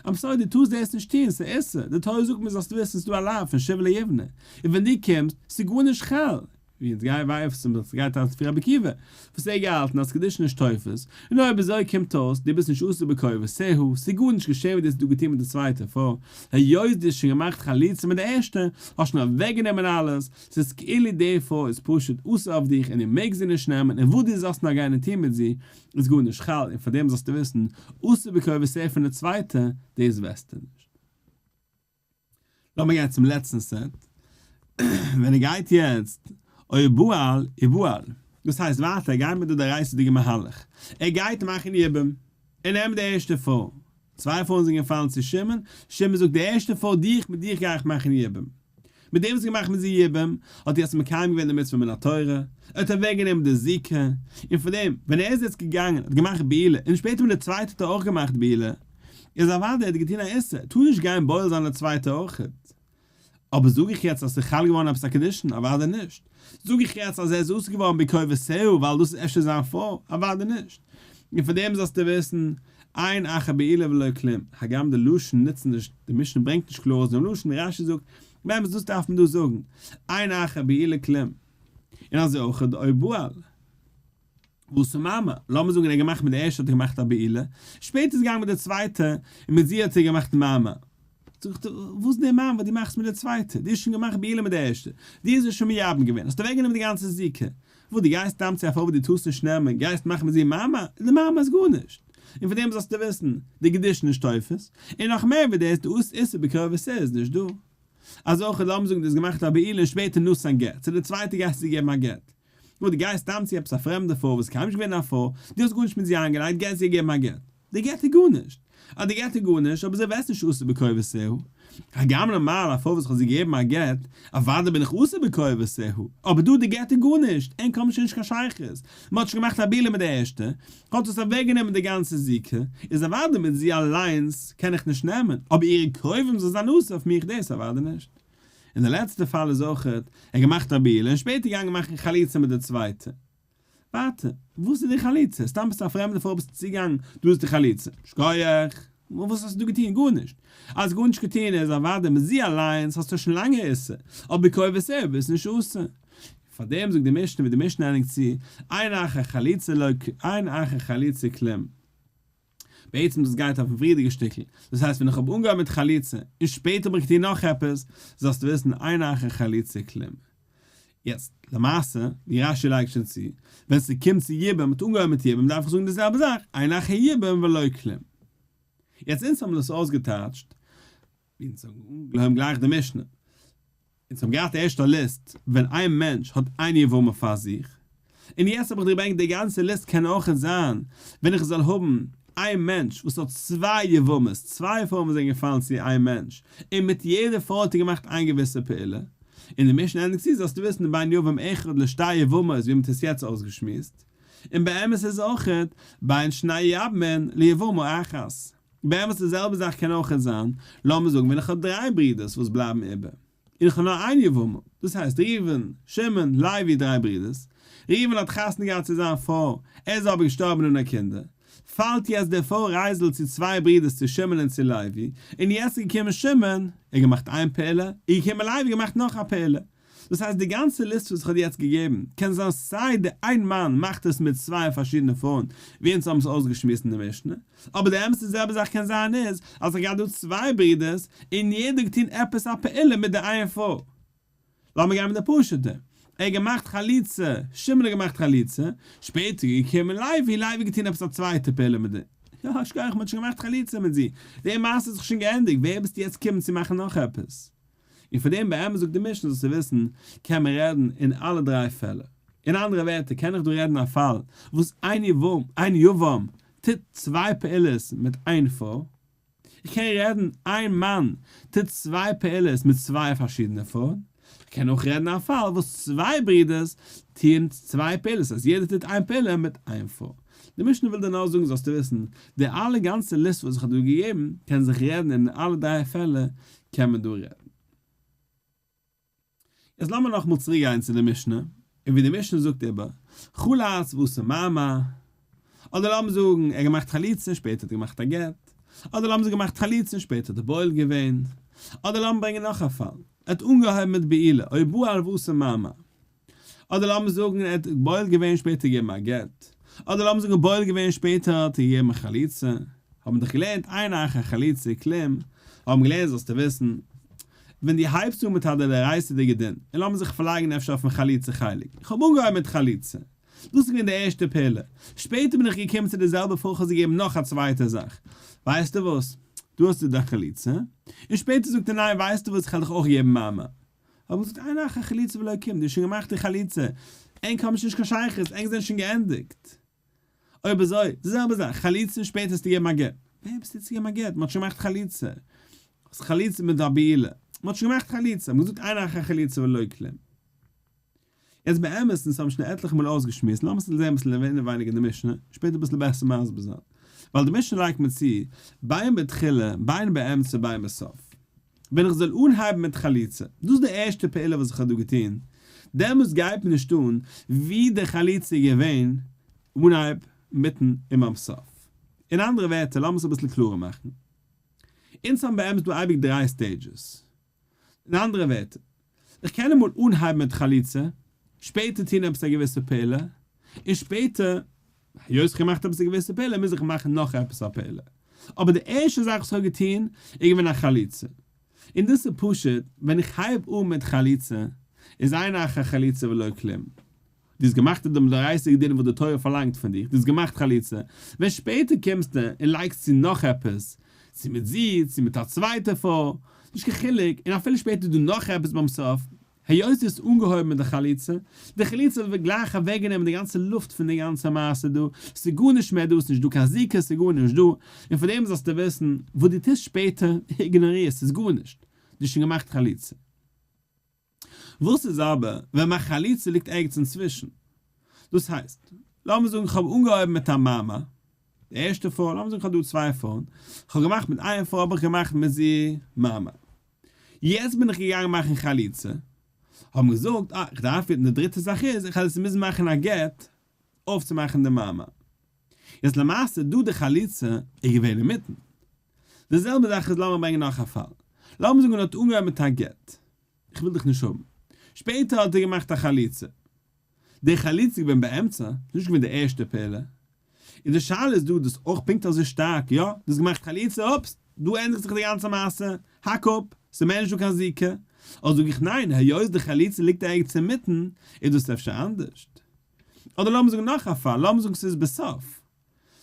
I'm sorry דו טארסט דאס נישט טון, ס'איז איסור, די תורה זאגט מיר זאלסט וויסן ס'איז דא א לאו פון שוב ליבנה, און ווען דו קומסט, ס'איז גארנישט חל. ווי אונז גייען ווייסן אז ס'גייט אלס לפי רבי עקיבא, וואס ער געהאלטן אז קידושין נישט תופס, און אויב אזוי קומט אויס דו ביסט נישט אסור בקרובותיה, ס'איז גארנישט געשען וואס דו האסט דא געטון מיט די צווייטע פרוי, היות דו האסט שוין געמאכט חליצה מיט די ערשטע, האסט שוין אוועקגענומען אלעס, ס'איז כאילו די פרוי איז פשוט אסור אויף דיך און דו מעגסט זי נישט נעמען און וואס דו זאלסט נאר גיין און טון מיט זי איז גארנישט חל און פאר דעם זאלסטו וויסן אסור בקרובותיה פון די צווייטע, דאס וועסטו נישט. לאמיר גיין צום לעצטן סעט, ווען ער גייט יעצט או בעל ובעל, דאס הייסט ווייטער ער גייט מיט די דאורייתא'דיגע מהלך, ער גייט מאכן יבום, ער נעמט די ערשטע פרוי, צוויי פרויען זענען געפאלן צו שמעון, שמעון זאגט די ערשטע פרוי דיך מיט דיך גיי איך מאכן יבום, מיט דעם וואס ער האט געמאכט מיט זי יבום, האט ער יעצט מקיים געווען די מצוה מן התורה, ער האט אוועק גענומען די זיקה, און פון דעם ווען ער איז יעצט געגאנגען האט געמאכט בעילה, און שפעטער מיט די צווייטע האט ער אויך געמאכט בעילה, איז אוודאי ער האט געטון א איסור, טאר נישט גיין בועל זיין די צווייטע אויכעט. אבער זאג איך יעצט אז ס'איז חל געווארן עפעס א קידושין? אוודאי נישט. זאג איך יעצט אז ער איז אסור געווארן בקרובותיה ווייל דאס איז אפשר זיין פרוי? אוודאי נישט. און פון דעם זאלסטו וויסן, אין אחר בעילה ולא כלום, הגם די לשון נוצן נישט, די משנה ברענגט נישט קלאר אויס דעם לשון, רש"י זאגט, באמת דאס דארף מען דא זאגן, אין אחר בעילה כלום. און אזוי אויך די או בעל. ועשה מאמר, לאמיר זאגן ער האט געמאכט מיט די ערשטע האט ער געמאכט א בעילה, שפעטער איז געגאנגען מיט די צווייטע און מיט זי האט ער געמאכט מאמר. זאגט ער, וואס איז די מאמר וואס דו מאכסט מיט די צווייטע? דו האסט שוין געמאכט בעילה מיט די ערשטע, דו האסט זי שוין מייבם געווען, האסט אוועקגענומען די גאנצע זיקה, וואס דו גייסט סתם צו א פרוי וואס דו טארסט נישט נעמען, גייסט מאכן מיט זי מאמר? די מאמר איז גארנישט, און פון דעם זאלסטו וויסן, די קידושין נישט תופס, און נאך מער ווי דאס, די איסור בקרובותיה איז נישט דא. אזוי אויך לאמיר זאגן דו האסט געמאכט א בעילה און שפעטער נתן גט, צו די צווייטע גייסטו געבן א גט, נו, דו גייסט סתם צו עפעס א פרעמדע פרוי וואס איז קיינמאל נישט געווען א פרוי, דו האסט גארנישט מיט זי איינגעלייגט, גייסט איר געבן א גט. די גט איז גארנישט. אז די גט איז גארנישט, אבער זי ווערט נישט אסור בקרובותיה. הגם נארמאל א פרוי וואס איך האב זי געגעבן א גט, אוודאי בין איך אסור בקרובותיה. אבער דא די גט איז גארנישט, ענק האבן שוין נישט קיין שייכות. מען האט שוין געמאכט א בעילה מיט די ערשטע, האט עס אוועקגענומען די גאנצע זיקה, איז אוודאי מיט זי אליינס קען איך נישט נעמען, אבער אירע קרובים זאל זיין אסור אויף מיך דאס אוודאי נישט. און די לעצטע פאל איז אויכעט, ער האט געמאכט א בעילה און שפעטער געגאנגען מאכן חליצה מיט די צווייטע. ווייטער, וואס איז די חליצה? סתם ביסט א פרעמדע פרוי ביסטו צוגעגאנגען, דא איז די חליצה. שכוח! וואס האסטו דא געטון? גארנישט. אז גארנישט געטון איז אוודאי מיט זי אליינס האסטו שוין לאנג א איסור, אבער בקרובותיה ביסט נישט אסור. פארדעם זאגט די משנה ווי די משנה ענדיגט צו, אין אחר חליצה לא אין אחר חליצה כלום. בעצם דאס גייט אויפן פריערדיגע שטיקל, דאס הייסט ווען איך האב אנגעהויבן מיט חליצה און שפעטער האב איך געטון נאך עפעס, זאלסטו וויסן אין אחר חליצה כלום. יעצט, למעשה, ווי רש"י לייגט שוין צו, ווען ס'קומט צו יבום, מ'האט אנגעהויבן מיט יבום דארף איך זאגן די זעלבע זאך, אין אחר יבום ולא כלום. יעצט אונז האבן דאס אויסגעטייטשט, ווי אונז האבן אנגעהויבן גלייך די משנה, אונז האבן געהאט ערשט א ליסט ווען איין מענטש האט איין יבמה פאר זיך, און יעצט האב איך דיר געברענגט די גאנצע ליסט קען אויכעט זיין ווען איך זאל האבן איין מענטש וואס האט צוויי יבמות, צוויי פרויען וואס זענען געפאלן צו איין מענטש, און מיט יעדע פרוי האט ער געמאכט איין געוויסע פעולה, און די משנה ענדיגט צו זאלסטו וויסן בין יבם אחד לשתי יבמות ווי מען האט עס יעצט אויסגעשמועסט, און באמת איז אויכעט בין שני יבמין ליבמה אחת. באמת די זעלבע זאך קען אויכעט זיין, לאמיר זאגן ווען איך האב דריי ברידערס וואס בלייבן איבער, און איך האב נאר איין יבמה, דאס הייסט ראובן, שמעון, לוי דריי ברידערס, ראובן האט חתונה געהאט צו זיין פרוי, ער איז אבער געשטארבן אן א קינדער, פאלט יעצט די פרוי רייזל צו צוויי ברידערס צו שמעון און צו לוי, און יעצט איז געקומען שמעון, ער האט געמאכט איין פעולה, איז געקומען לוי געמאכט נאך א פעולה. דאס הייסט די גאנצע ליסט וואס איך האב דיר יעצט געגעבן קען זיין סיי די איין מאן מאכט עס מיט צוויי פארשידענע פרויען ווי אונז האבן עס אויסגעשמועסט אין די משנה, אבער די אמת די זעלבע זאך קען זיין איז אז איך געהאט דא צוויי ברידערס און יעדער געטון עפעס א פעולה מיט די איין פרוי. לאמיר גיין מיט די פשוטע, ער האט געמאכט חליצה, שמעון האט געמאכט חליצה, שפעטער איז געקומען לוי, לוי האט געטון עפעס א צווייטע פעולה מיט די, יא שכוח מ'האט שוין געמאכט חליצה מיט זי, די מעשה האט זיך שוין געענדיגט, ווער ביסטו יעצט קומען צו מאכן נאך עפעס? און פאר דעם באמת זאגט די משנה זאלסטו וויסן, קען מען רעדן אין אלע דריי פעלער. אין אנדערע ווערטער קען איך דא רעדן א פאל וואס איין יבם איין יבם טוט צוויי פעולות מיט איין פרוי, איך קען רעדן איין מאן טוט צוויי פעולות מיט צוויי פארשידענע פרויען, איך קען אויך רעדן א פאל וואס צוויי ברידערס טוען צוויי פעולות אז יעדער טוט איין פעולה מיט איין פרוי. די משנה וויל דיר נאר זאגן זאלסטו וויסן, די אלע גאנצע ליסט וואס איך האב דא געגעבן קען זיך רעדן אין אלע דריי פעלער קען מען דא רעדן. יעצט לאמיר נאכאמאל צוריק גיין צו די משנה, און ווי די משנה זאגט איבער, חלץ ועשה מאמר, אדער לאמיר זאגן ער האט געמאכט חליצה און שפעטער האט ער געמאכט א גט, אדער לאמיר זאגן געמאכט חליצה און שפעטער האט ער בועל געווען, אדער לאמיר ברענגען נאך א פאל, ער האט אנגעהויבן מיט בעילה, או בעל ועשה מאמר. אדער לאמיר זאגן ער האט בועל געווען שפעטער געגעבן א גט, אדער לאמיר זאגן בועל געווען שפעטער האט ער געגעבן חליצה, האבן דאך געלערנט אין אחר חליצה כלום, האבן געלערנט זאלסטו וויסן, ווען דו הייבסט אן מיט א דאורייתא'דיגע דין, און לאמיר זיך פארלייגן אפשר אויפן חליצה חלק, איך האב אנגעהויבן מיט חליצה, דאס איז געווען די ערשטע פעולה, שפעטער בין איך געקומען צו די זעלבע פרוי כ'האב זי געגעבן נאך א צווייטע זאך, ווייסטו וואס, דא האסטו דיין חליצה, און שפעטער זאגט ער ניין ווייסטו וואס איך וועל דיך אויך געבן מאמר, האב איך געזאגט אין אחר חליצה ולא כלום, דו האסט שוין געמאכט די חליצה, ענק האבן שוין נישט קיין שייכות, ענק זענען שוין געענדיגט. אויב אזוי, די זעלבע זאך, חליצה און שפעטער האסטו געגעבן א גט. ווער ביסטו צו געבן א גט? מען האט שוין געמאכט חליצה. האסט חליצה מיט א בעילה. מען האט שוין געמאכט חליצה, מען האט געזאגט אין אחר חליצה ולא כלום. יעצט באמת, אונז האבן שוין עטליכע מאל אויסגעשמועסט, לאמיר עס זען אביסל אינעווייניג אין די משנה, שפעטער אביסל בעסער מסביר זיין. ווייל די משנה לייגט מיר צו, בין בתחילה, בין באמצע, בין בסוף. ווען איך זאל אנהייבן מיט חליצה, דאס איז די ערשטע פעולה וואס איך האב דא געטון, דעמאלטס גייט מיר נישט אן ווי די חליצה איז געווען אנהייב, מיטן און ביים סוף. אין אנדערע ווערטער, לאמיר עס אביסל קלארער מאכן. אונז האבן באמת דא אייביג דריי stages. אין אנדערע ווערטער, איך קען אמאל אנהייבן מיט חליצה, שפעטער טון עפעס א געוויסע פעולה, און שפעטער, היות איך האב געמאכט עפעס א געוויסע פעולה, מוז איך מאכן נאך עפעס א פעולה. אבער די ערשטע זאך וואס איך האב געטון, איז געווען א חליצה. און דאס איז פשוט, ווען איך הייב אן מיט חליצה, איז אין אחר חליצה ולא כלום. דו האסט געמאכט דעם דאורייתא'דיגע דין וואס די תורה פארלאנגט פון דיך, דו האסט געמאכט חליצה, ווען שפעטער קומסטו און לייגסט צו נאך עפעס, צו מיט זי, צו מיט א צווייטע פרוי, נישט קיין חילוק, און אפילו שפעטער איז דא נאך עפעס ביים סוף, היות דו האסט אנגעהויבן מיט די חליצה, די חליצה האט גלייך אוועקגענומען די גאנצע לופט פון די גאנצע מעשה דא, ס'איז גארנישט מער דא, ס'איז נישט דא קיין זיקה, ס'איז גארנישט דא, און פון דעם זאלסטו וויסן, וואס דו טוסט שפעטער, איגנאריר, ס'איז גארנישט, דו האסט שוין געמאכט חליצה. וואס איז אבער ווען מיין חליצה ליגט ערגעץ אינצווישן? דאס הייסט, לאמיר זאגן כ'האב אנגעהויבן מיט א מאמר, די ערשטע פרוי, לאמיר זאגן כ'האב דא צוויי פרויען, כ'האב געמאכט מיט איין פרוי האב איך געמאכט מיט זי מאמר, יעצט בין איך געגאנגען מאכן חליצה, האבן געזאגט אה, כ'דארף און די דריטע זאך איז איך וועל עס מוזן מאכן א גט אויפצומאכן די מאמר. יעצט למעשה דא די חליצה איז געווען אינמיטן. די זעלבע זאך איז לאמיר ברענגען נאך א פאל. לאמיר זאגן ער האט אנגעהויבן מיט א גט. איך וויל דיך נישט האבן. שפעטער האט ער געמאכט א חליצה. די חליצה איז געווען באמצע, ס'איז נישט געווען די ערשטע פעולה. און די שאלה איז דא, דאס אויך פונקט אזוי שטארק, יא, דו האסט געמאכט חליצה, אופס, דא ענדיגט זיך די גאנצע מעשה, האק אפ, ס'איז מער נישטא קיין זיקה. אדער זאג איך ניין, היות די חליצה ליגט ערגעץ אינמיטן, איז דאס אפשר אנדערשט. אדער לאמיר זאגן נאך א פאל, לאמיר זאגן ס'איז בסוף.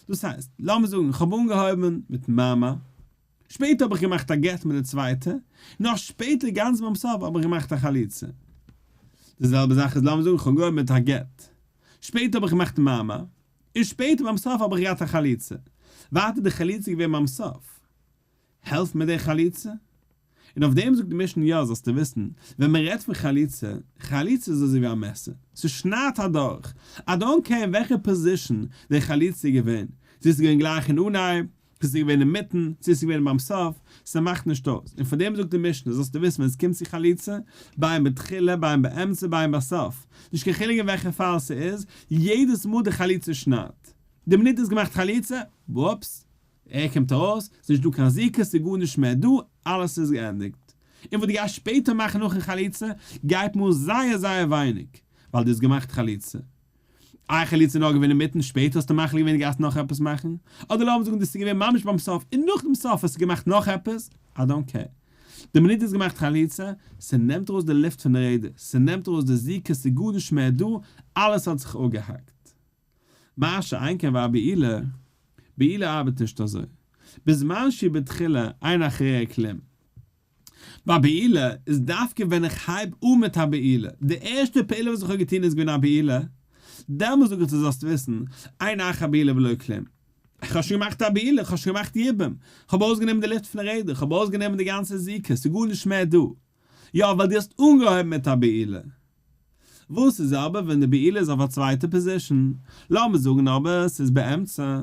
דאס הייסט, לאמיר זאגן איך האב אנגעהויבן מיט מאמר, שפעטער האב איך געמאכט א גט מיט די צווייטע, נאך שפעטער גאנץ ביים סוף האב איך געמאכט א חליצה. די זעלבע זאך איז לאמיר זאגן איך האב אנגעהויבן מיט א גט, שפעטער האב איך געמאכט מאמר, און שפעטער ביים סוף האב איך געהאט א חליצה. ווייטער די חליצה איז געווען ביים סוף. העלפט מיר די חליצה? און אויף דעם זאגט די משנה יא זאלסטו וויסן, ווען מען רעדט פון חליצה, חליצה איז אזוי ווי א מעסער, ס'שניידט אדורך, I don't care אין וועלכע position די חליצה איז געווען, צו ס'איז געווען גלייך אין אנהייב, צו ס'איז געווען אינמיטן, צו ס'איז געווען ביים סוף, ס'מאכט נישט אויס, און פאר דעם זאגט די משנה זאלסטו וויסן ווען ס'קומט צו חליצה, בין בתחילה בין באמצע בין בסוף, נישט קיין חילוק אין וועלכע פאל ס'איז, יעדעס מאל די חליצה שניידט. די מינוט דו האסט געמאכט חליצה, וואופס, ער קומט ארויס, ס'איז נישט דא קיין זיקה, ס'איז גארנישט מער דא, אלעס איז געענדיגט. און וואס דו גייסט שפעטער מאכן נאכן חליצה, גייט מיר אן זייער זייער ווייניג, ווייל דו האסט געמאכט חליצה. איי חליצה איז נאר געווען אינמיטן, שפעטער האסטו מחליט געווען דו גייסט נאך עפעס מאכן? אדער לאמיר זאגן דאס איז געווען ממש ביים סוף, און נאך דעם סוף האסטו געמאכט נאך עפעס, I don't care. די מינוט דו האסט געמאכט חליצה, ס'נעמט ארויס די לופט פון די רעדער, ס'נעמט ארויס די זיקה, ס'איז גארנישט מער דא, אלעס האט זיך אפגעהאקט. מה שאין כן והבעילה, בעילה ארבעט נישט אזוי. בזמן שהיא בתחילה אין אחריה כלום. ביי בעילה איז דווקא ווען איך הייב אן מיט א בעילה, די ערשטע פעולה וואס איך האב געטון איז געווען א בעילה, דעמאלס זאג איך דו זאלסט וויסן, אין אחר בעילה ולא כלום. איך האב שוין געמאכט א בעילה, איך האב שוין געמאכט יבום, איך האב אויסגענומען די לופט פון רעדער, איך האב אויסגענומען די גאנצע זיקה, ס'איז גארנישט מער דא. יא, ווייל דו האסט אנגעהויבן מיט א בעילה. וואס איז אבער ווען די בעילה איז אויף א צווייטע position? לאמיר זאגן אבער ס'איז באמצע.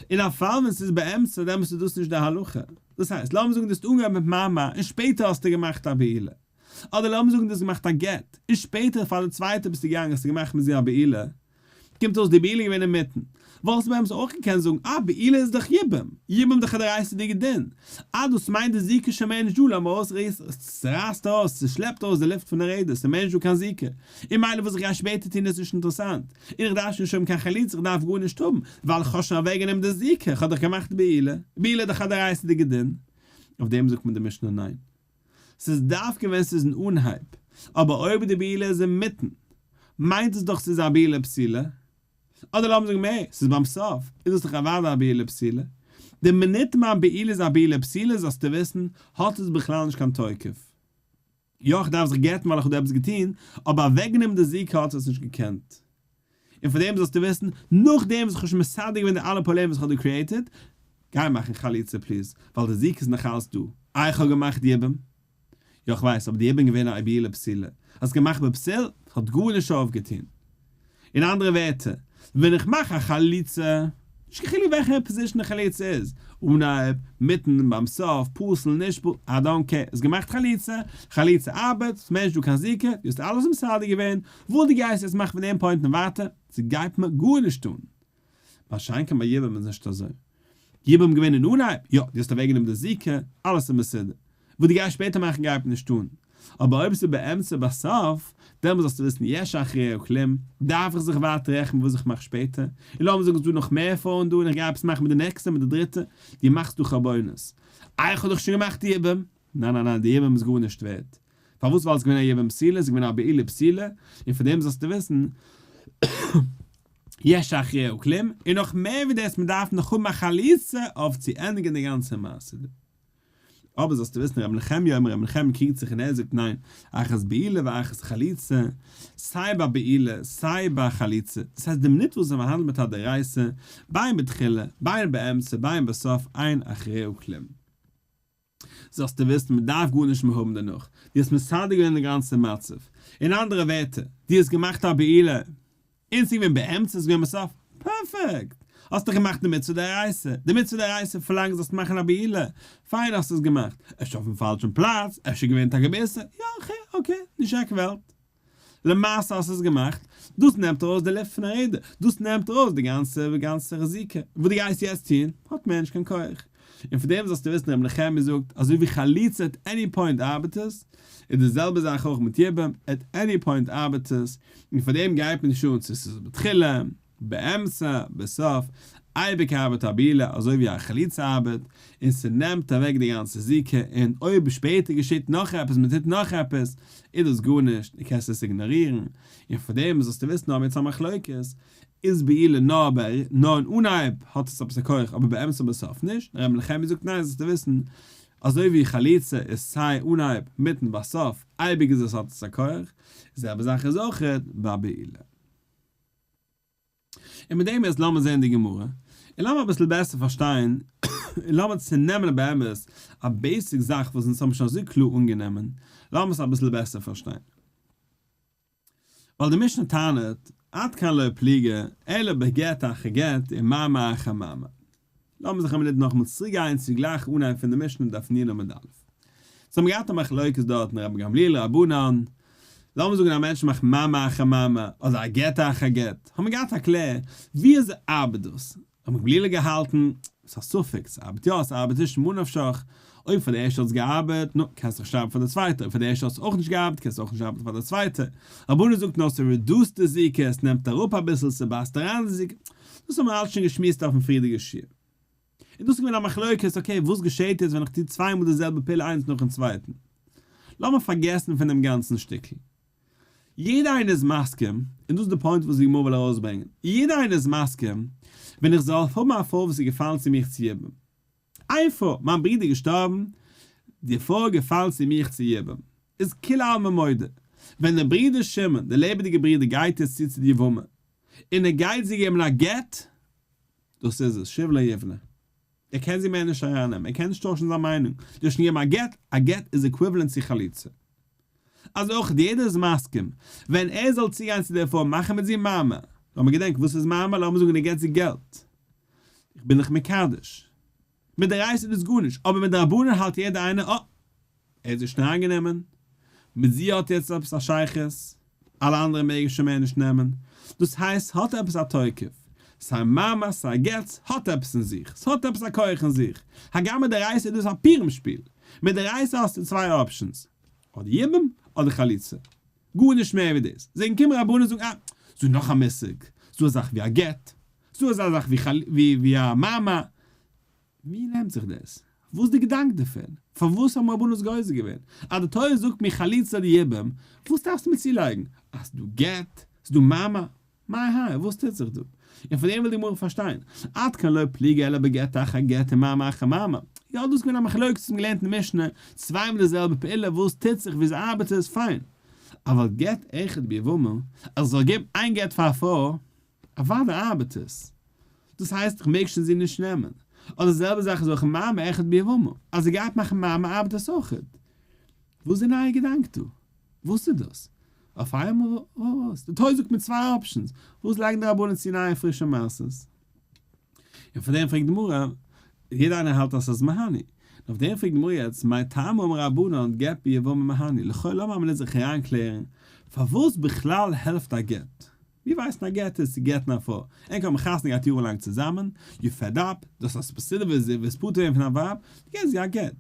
אין א פאל ווען ס'איז באמצע דעמאלטס איז דאס נישט די הלכה. דאס הייסט, לאמיר זאגן דו האסט אנגעהויבן מיט מאמר און שפעטער האסטו געמאכט א בעילה. אדער לאמיר זאגן דו האסט געמאכט א גט און שפעטער פאר די צווייטע ביסטו געגאנגען האסטו געמאכט מיט זי א בעילה. קומט אויס די בעילה איז געווען אינמיטן. וואלסט באמת אויך געקענט זאגן, אה, בעילה איז דאך יבום, יבום איז דאך א דאורייתא'דיגע דין. אה, דאס מיינט די זיקה איז שוין מער נישט דא, לאמיר אויסרייסן, ס'רייסט ארויס, ס'שלעפט ארויס די לופט פון די רעדער, ס'איז מער נישט דא קיין זיקה. און מילא וואס איך גיי שפעטער טון איז נישט אינטערעסאנט. און איך דארף שוין נישט האבן קיין חליצה, איך דארף גארנישט האבן, ווייל איך האב שוין אוועקגענומען די זיקה, איך האב דאך געמאכט בעילה. בעילה איז דאך א דאורייתא'דיגע דין. אויף דעם זאגט מיר די משנה ניין. ס'איז דווקא ווען ס'איז אין אנהייב, אבער אויב די בעילה איז אינמיטן, מיינט עס דאך ס'איז א בעילה פסולה. אדער לאמיר זאגן מער, ס'איז ביים סוף, איז דאס דאך אוודאי א בעילה פסולה. די מינוט מיין בעילה איז א בעילה פסולה זאלסטו וויסן, האט עס בכלל נישט קיין תוקף. יא איך דארף זיך גט'ן ווייל איך האב דא עפעס געטון, אבער אוועקגענומען די זיקה האט עס נישט געקענט. און פאר דעם זאלסטו וויסן, נאכדעם וואס איך האב שוין מסדר געווען די אלע פראבלעמען וואס איך האב דא created, גיי מאכן חליצה please, ווייל די זיקה איז נאך אלץ דא. איי איך האב געמאכט יבום? יא איך ווייס, אבער די יבום איז געווען א בעילה פסולה. האסט געמאכט בפסול? האט גארנישט אויפגעטון. אין אנדערע ווערטער, ווען איך מאך א חליצה, נישט קיין חילוק וועלכע position די חליצה איז, אנהייב, מיטן, ביים סוף, פסול, נישט פסול, I don't care, האסט געמאכט חליצה, חליצה ארבעט, ס'איז מער נישט דא קיין זיקה, דו האסט אלעס מסדר געווען, וואס דו גייסט יעצט מאכן פון דעם point און ווייטער, ס'גייט מיר גארנישט אן. מה שאין כן ביי יבום איז נישט אזוי. יבום געווען אין אנהייב, יא, דו האסט אוועקגענומען די זיקה, אלעס איז מסודר. וואס דו גייסט שפעטער מאכן גייט נישט אן. אבער אויב ס'איז באמצע בסוף, דעמאלס זאלסטו וויסן יש אחריה כלום, דארף איך זיך ווייטער רעכענען וואס איך מאך שפעטער, און לאמיר זאגן ס'איז דא נאך מער פרויען דא און איך גיי עפעס מאכן מיט די נעקסטע מיט די דריטע, דו מאכסט דא חרבונות. איי איך האב דאך שוין געמאכט יבום? ניין ניין ניין די יבום איז גארנישט ווערט. פארוואס ווייל ס'איז געווען א יבום פסולה, ס'איז געווען א בעילה פסולה, און פון דעם זאלסטו וויסן יש אחריה כלום, און נאך מער ווי דאס מ'דארף נאך האבן א חליצה אויף צו ענדיגן די גאנצע מעשה דא. אבער זאלסטו וויסן רבי נחמיה אומר רבי נחמיה קריגט זיך און ער זאגט ניין, אחת בעילה ואחת חליצה, סיי ביי בעילה סיי ביי חליצה, דאס הייסט די מינוט וואס מען האנדלט מיט א דאורייתא, בין בתחילה, בין באמצע, בין בסוף, אין אחריה כלום. זאלסטו וויסן מען דארף גארנישט מער האבן דערנאך, דו האסט מסדר געווען די גאנצע מצב, אין אנדערע ווערטער, דו האסט געמאכט א בעילה, און ס'איז געווען באמצע, ס'איז געווען בסוף, פערפעקט! האסט דאך געמאכט די מצוה דאורייתא, די מצוה דאורייתא פארלאנגט זאלסט מאכן א בעילה, פיין האסט עס געמאכט, אפשר אויפן פאלשן פלאץ, אפשר געווען טאקע באיסור, יא okay okay, נישט עק וועלט. למעשה האסט עס געמאכט, דאס נעמט ארויס די לופט פון א רעדער, דאס נעמט ארויס די גאנצע גאנצע זיקה, וואס דו גייסט יעצט טון, האט מער נישט קיין כח. און פון דעם זאלסטו וויסן רבי נחמיה זאגט, אזוי ווי חליצה at any point ארבעט עס, איז די זעלבע זאך אויך מיט יבום, at any point ארבעט עס, און פאר דעם גייט מען נישט אן צו ס'איז בתחילה, באמצע, בסוף, אייביג ארבעט א בעילה אזוי ווי א חליצה ארבעט, און ס'נעמט אוועק די גאנצע זיקה, און אויב שפעטער געשעט נאך עפעס, מ'טוט נאך עפעס, איז דאס גארנישט, דו קענסט עס איגנארירן, און פאר דעם זאלסטו וויסן האבן מיר יעצט א מחלוקת, איז בעילה נאר ביי נאר אין אנהייב האט עס עפעס א כח אבער באמצע און בסוף נישט, ר' נחמיה זאגט ניין זאלסטו וויסן אזוי ווי חליצה איז סיי אנהייב מיטן בסוף אייביג איז עס האט עס א כח, די זעלבע זאך איז אויכעט ביי בעילה. און מיט דעם יעצט לאמיר זען די גמרא, און לאמיר אביסל בעסער פארשטיין, און לאמיר צונעמען באמת א basic זאך וואס אונז האבן שוין אזוי קלאר אנגענומען, לאמיר עס אביסל בעסער פארשטיין. ווייל די משנה טענה'ט, עד כאן לא פליגי, אלא בגט אחר גט ומאמר אחר מאמר. לאמיר זיך א מינוט נאכאמאל צוריקגיין צו גלייך אנהייב פון די משנה דף נ עמוד א'. סאו האבן מיר געהאט א מחלוקת דארטן רבן גמליאל רבנן, לאמיר זאגן א מענטש מאכט מאמר אחר מאמר, אדער א גט אחר גט, האבן מיר געהאט א קלער ווי אזוי ארבעט דאס, רבן גמליאל האט געהאלטן, ס'איז א ספק, ס'ארבעט יא, ס'ארבעט נישט, ממה נפשך, אויב פאר די ערשטע האט עס געארבעט, נו, קענסט דאך נישט ארבעטן פאר די צווייטע, אויב פאר די ערשטע האט עס אויך נישט געארבעט, קענסטו אויך נישט ארבעטן פאר די צווייטע. רבנן זאגט נאר ס'רעדוסט די זיקה, עס נעמט אראפ אביסל, ס'בייסט אריין די זיקה. דאס האבן מיר אלץ שוין געשמועסט אויפן פריערדיגע שיעור. און דאס איז געווען א מחלוקת, okay, וואס געשעט יעצט ווען איך טו צוויי מאל די זעלבע פעולה איינס נאכן צווייטן? לאמיר פארגעסן פון דעם גאנצן שטיקל. יעדער איינער איז מסכים, און דאס איז די point וואס די גמרא וויל ארויסברענגען, יעדער איינער איז מסכים, ווען איך זאל האבן א פרוי וואס איז געפאלן צו מיך צו יבום, איין פרוי, מיין ברודער איז געשטארבן, די פרוי איז געפאלן צו מיך צו יבום, איז כולי עלמא מודה, ווען דער ברודער שמעון, דער לעבעדיגער ברודער גייט יעצט צו צו די יבמה, און ער גייט זי געבן א גט, דאס איז עס, שוב לא יבנה. ער קען זי מער נישט ארייננעמען, ער קען נישט טוישן זיין מיינונג, דו האסט שוין געגעבן א גט, א גט איז equivalent צו חליצה. אז אויך יעדער איז מסכים, ווען ער זאל צוגיין צו דער פרוי מאכן מיט זי מאמר, לאמיר געדענקען וואס איז מאמר, לאמיר זאגן ער געבט זי געלט, איך בין דיך מקדש, מדאורייתא איז דאס גארנישט, אבער מדרבנן האלט יעדער איינער, אה, ער האט זי שוין איינגענומען, מיט זי האט יעצט עפעס א שייכות. אלע אנדערע מעג איך שוין מער נישט נעמען. דאס הייסט ס'האט עפעס א תוקף. סיי מאמר סיי גט האט עפעס אין זיך, ס'האט עפעס א כח אין זיך. הגם מדאורייתא איז דאס א פורים שפיל. מדאורייתא האסטו צוויי options. אדער יבום אדער חליצה. גארנישט מער ווי דאס. זענען געקומען רבנים זאגן אה, ס'דא נאך א מושג, ס'דא אזאך ווי א גט, ס'דא אזא זאך ווי ווי א מאמר. ווי נעמט זיך דאס? וואס איז די געדאנק דערפון? פארוואס האבן רבנות גוזר געווען אז די תורה זאגט מיר חליצה אדער יבום, וואס דארפסטו מיר צולייגן? אז ס'דא גט, ס'דא מאמר, מאי האי, וואס טוט זיך דא? און פון דעם וויל די גמרא פארשטיין, עד כאן לא פליגי אלא בגט אחר גט און מאמר אחר מאמר. יא דאס איז געווען א מחלוקת וואס מ'האט געלערנט אין משנה, צוויי מאל די זעלבע פעולה, וואס טוט זיך, וויאזוי ארבעט עס, פיין. אבל גט אחד ביבמה, אז איך זאל געבן איין גט פאר א פרוי, אוודאי ארבעט עס. דאס הייסט איך מעג שוין זי נישט נעמען. אדער די זעלבע זאך איז אויך מאמר אחד ביבמה, אז זי גייט מאכן מאמר ארבעט עס אויכעט. וואס איז די נייע געדאנק דא? וואס איז דאס? אויף איינמאל וואס? די תורה זאגט מיר צוויי options, וואס לייגן די רבנים צו נייע פרישע מעשות? און פאר דעם פרעגט די גמרא, יעדער איינער האלט אז ס'איז מהני, און אויף דעם פרעגט די גמרא יעצט, מאי טעמא אמור רבנן גט ביבמה מהני, לכאו' לאמיר א מינוט זיך אריינקלערן, פארוואס בכלל העלפט א גט? ווי ווייסט מען א גט איז צו גט'ן א פרוי? ענק האבן חתונה געהאט יארן לאנג צוזאמען, you fed up, דאס האסט בסדר ווילסט פטור ווערן פון דיין ווייב, דו געבסט זי א גט.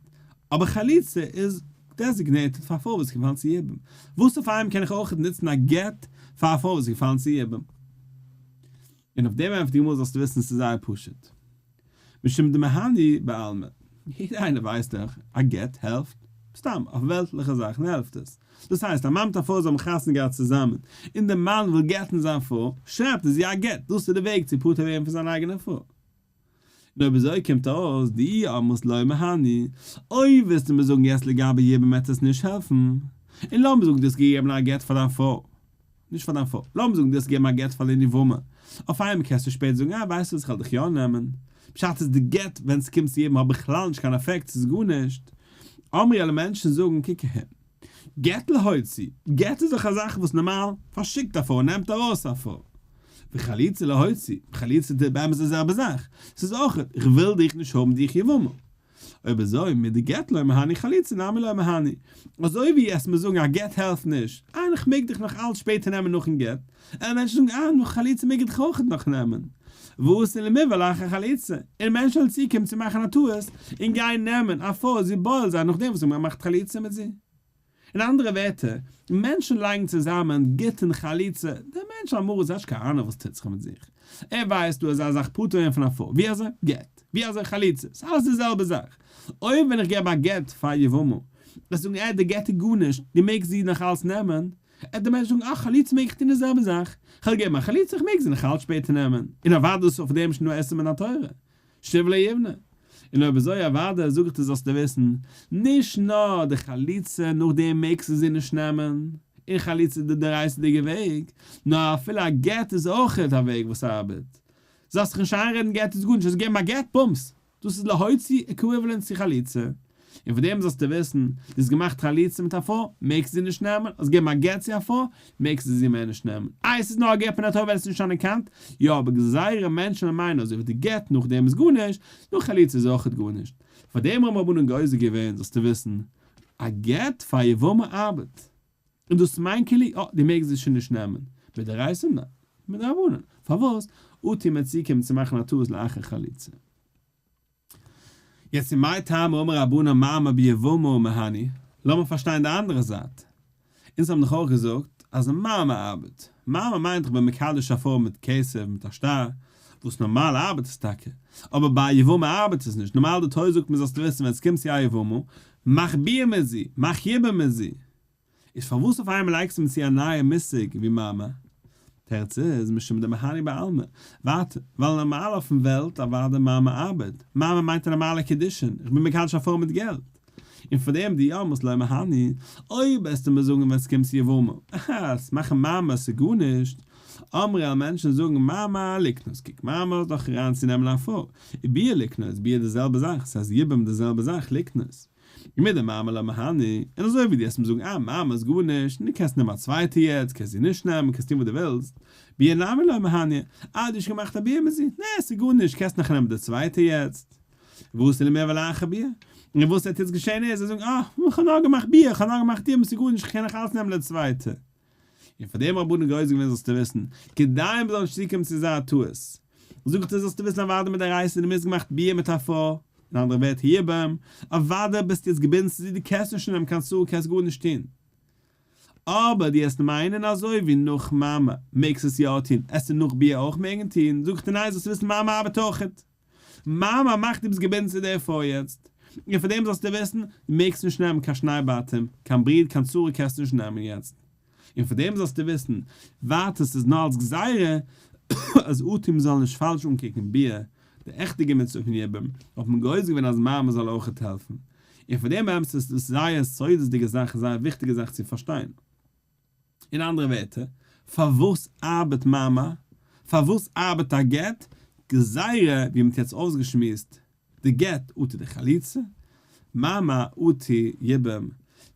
אבער חליצה איז designated פאר א פרוי וואס איז געפאלן צו יבום. וואס אויף איינעם קען איך אויך נוצן א גט פאר א פרוי וואס איז געפאלן צו יבום? און אויף דעם ענטפערט די גמרא זאלסטו וויסן ס'איז זייער פשוט. משום דמהני בעלמא. יעדער איינער ווייסט דאך א גט העלפט. סתם, אויף וועלטליכע זאכן העלפט עס. דאס הייסט, א מאן מיט א פרוי זיי האבן חתונה געהאט צוזאמען, און דער מאן וויל גט'ן זיין פרוי, שרייבט ער זי א גט, דאס איז די וועג צו פטור ווערן פון זיין אייגענע פרוי. און אויב אזוי קומט אויס דאי אמרת לא מהני, אויב וועסטו מיר זאגן יעצט לגבי יבום וועט עס נישט העלפן, און לאמיר זאגן דו האסט געגעבן א גט פאר דיין פרוי, נישט פאר דיין פרוי, לאמיר זאגן דו האסט געגעבן א גט פאר דיין יבמה, אויף איינמאל קענסטו שפעטער זאגן אה ווייסט וואס איך וועל דיך יא נעמען, פשט איז די גט ווען ס'קומט צו יבום האט בכלל נישט קיין אפעקט ס'איז גארנישט, אמרי אלע מענטשן זאגן קוק אהין, גט להוציא, גט איז דאך א זאך וואס נארמאל פארשיקט א פרוי נעמט ארויס א פרוי, וחליצה להוציא, חליצה טוט באמת די זעלבע זאך, ס'איז אויך איך וויל דיך נישט האבן דיך יבמה, אויב אזוי מדגט לא מהני חליצה נמי לא מהני, אזוי ווי עס מיר זאגן א גט העלפט נישט, אה איך מעג דיך נאך אלץ שפעטער נעמען נאכן גט, און מענטשן זאגן אה נאך חליצה מעג איך דיך אויכעט נאך נעמען, ואתי למיבעל לאחר חליצה, און מענטשן וועלן צוקומען צו מאכן א טעות און גיין נעמען א פרוי זי בועל זיין נאכדעם וואס מען האט געמאכט חליצה מיט זי. אין אנדערע ווערטער, מענטשן לייגן צוזאמען גט און חליצה, דער מענטש עם הארץ האט נישט קיין אהנונג וואס טוט זיך מיט זיך, ער ווייסט דא אזא זאך פטור ווערן פון א פרוי, ווי אזוי? גט, ווי אזוי חליצה, ס'איז אלעס די זעלבע זאך, אויב ווען איך געב א גט פאר יבמה, וועסט זאגן אה די גט איז גארנישט, דו מעגסט זי נאך אלץ נעמען, וועט דער מענטש זאגן אה חליצה מעג איך טון די זעלבע זאך, כ'וועל געבן א חליצה איך מעג זי נאך אלץ שפעטער נעמען, און אוודאי דאס איז אויף דעם נישט נאר איסור מן התורה, שוב לא יבנה. און אויב אזוי אוודאי זאג איך דיר זאלסטו וויסן, נישט נאר די חליצה נאכדעם מעגסטו זי נישט נעמען, און חליצה איז די דאורייתא'דיגע וועג, נאר אפילו א גט איז אויכעט א וועג וואס ארבעט. זאלסט זיך נישט איינרעדן גט איז גארנישט, האסט געגעבן א גט, בומס! דאס איז להוציא equivalent צו חליצה. און פון דעם זאלסטו וויסן, דו האסט געמאכט חליצה מיט א פרוי, מעגסטו זי נישט נעמען, האסט געגעבן א גט צו א פרוי, מעגסטו זי מער נישט נעמען. איי עס איז נאר א גט מן התורה ווייל עס איז נישט אנערקענט? יא, אבער גזירה מענטשן מיינען אזוי ווי די גט נאכדעם איז גארנישט, נאך חליצה איז אויכעט גארנישט. פאר דעם האבן רבנן גוזר געווען, זאלסטו וויסן, א גט פאר יבמה ארבעט. און דאס מיינט כאילו, אה, דו מעגסט זי שוין נישט נעמען. מדאורייתא ניין. מדרבנן. פארוואס? אטו מען צוקומען צו מאכן א טעות לאחר חליצה. יעצט ומאי טעמא אמור רבנן מאמר ביבמה מהני, לאמיר פארשטיין די אנדערע זייט. אונז האבן דאך אויך געזאגט אז מאמר ארבעט. מאמר מיינט איך בין מקדש א פרוי מיט כסף, מיט א שטר, וואס נארמאל ארבעט עס טאקע. אבער ביי א יבמה ארבעט עס נישט. נארמאל די תורה זאגט מיר זאלסטו וויסן ווען עס קומט צו א יבמה, מאך ביאה מיט זי, מאך יבום מיט זי. איז פארוואס אויף איינמאל לייגסטו מיר צו א נייע מושג ווי מאמר? תירוץ איז, משום דמהני בעלמא. ווייטער, ווייל נארמאל אויפן וועלט אוודאי מאמר ארבעט. מאמר מיינט א נארמאלע קידושין, איך בין מקדש א פרוי מיט געלט. און פאר דעם דאי אמרת לא מהני, אויב וועסטו מיר זאגן ווען ס'קומט צו יבמה, אהה, מאכן מאמר ס'גארנישט, אמרי וועלן מענטשן זאגן מאמר לקנות, קוק מאמר איז דאך אריינצונעמען א פרוי, וביאה לקנות, ביאה די זעלבע זאך, ס'הייסט יבום די זעלבע זאך לקנות. מיט די מאמר לא מהני, און אזוי ווי דו וועסט מיר זאגן אה מאמר איז גארנישט, און דו קענסט נעמען א צווייטע יעצט, קענסט זי נישט נעמען, קענסט טון וואס דו ווילסט, ביאה נמי לא מהני, אה דו האסט שוין געמאכט א ביאה מיט זי, נע ס'איז גארנישט, קענסט נאך נעמען די צווייטע יעצט. ואתי למיעבל לאחר ביאה, און וואס וועט יעצט געשען איז, זיי זאגן אה, איך האב נאר געמאכט ביאה, איך האב נאר געמאכט יבום, ס'איז גארנישט, איך קען נאך אלץ נעמען די צווייטע. און פאר דעם רבנן גוזר געווען זאלסטו וויסן, כדי מ'זאל נישט צוקומען צו אזא טעות. זאגט ער זאלסטו וויסן אוודאי מדאורייתא דו מוזט געמאכט ביאה מיט א פרוי, אין אנדערע ווערטער יבום, אוודאי ביסטו יעצט געבינדן צו זי דו קענסט נישט נעמען קיין צרה קענסט גארנישט טון. אבער דו העסט מיינען אזוי ווי נאך מאמר מעגסט עס יא טון עסטו נאך ביאה אויך מעגן טון, זאג איך דיר ניין זאלסטו וויסן מאמר ארבעט אויכעט. מאמר מאכט דו ביסט געבינדן צו דער פרוי יעצט, און פאר דעם זאלסטו וויסן, דו מעגסט נישט נעמען קיין שני בתים, קיין ברודער קיין צרה קענסטו נישט נעמען יעצט, און פאר דעם זאלסטו וויסן, ווייטער ס'איז נאר אלס גזירה, אז אטו מ'זאל נישט פאלש אנקוקן ביאה, די עכטיגע מצוה פון יבום, האט מען גוזר געווען אז מאמר זאל אויכעט העלפן, און פאר דעם באמת איז דאס זייער סודות'דיגע זאך און זייער וויכטיגע זאך צו פארשטיין. אין אנדערע ווערטער, פארוואס ארבעט מאמר? פארוואס ארבעט א גט? גזירה, ווי מ'האט יעצט אויסגעשמועסט, די גט אטו די חליצה, מאמר אטו יבום,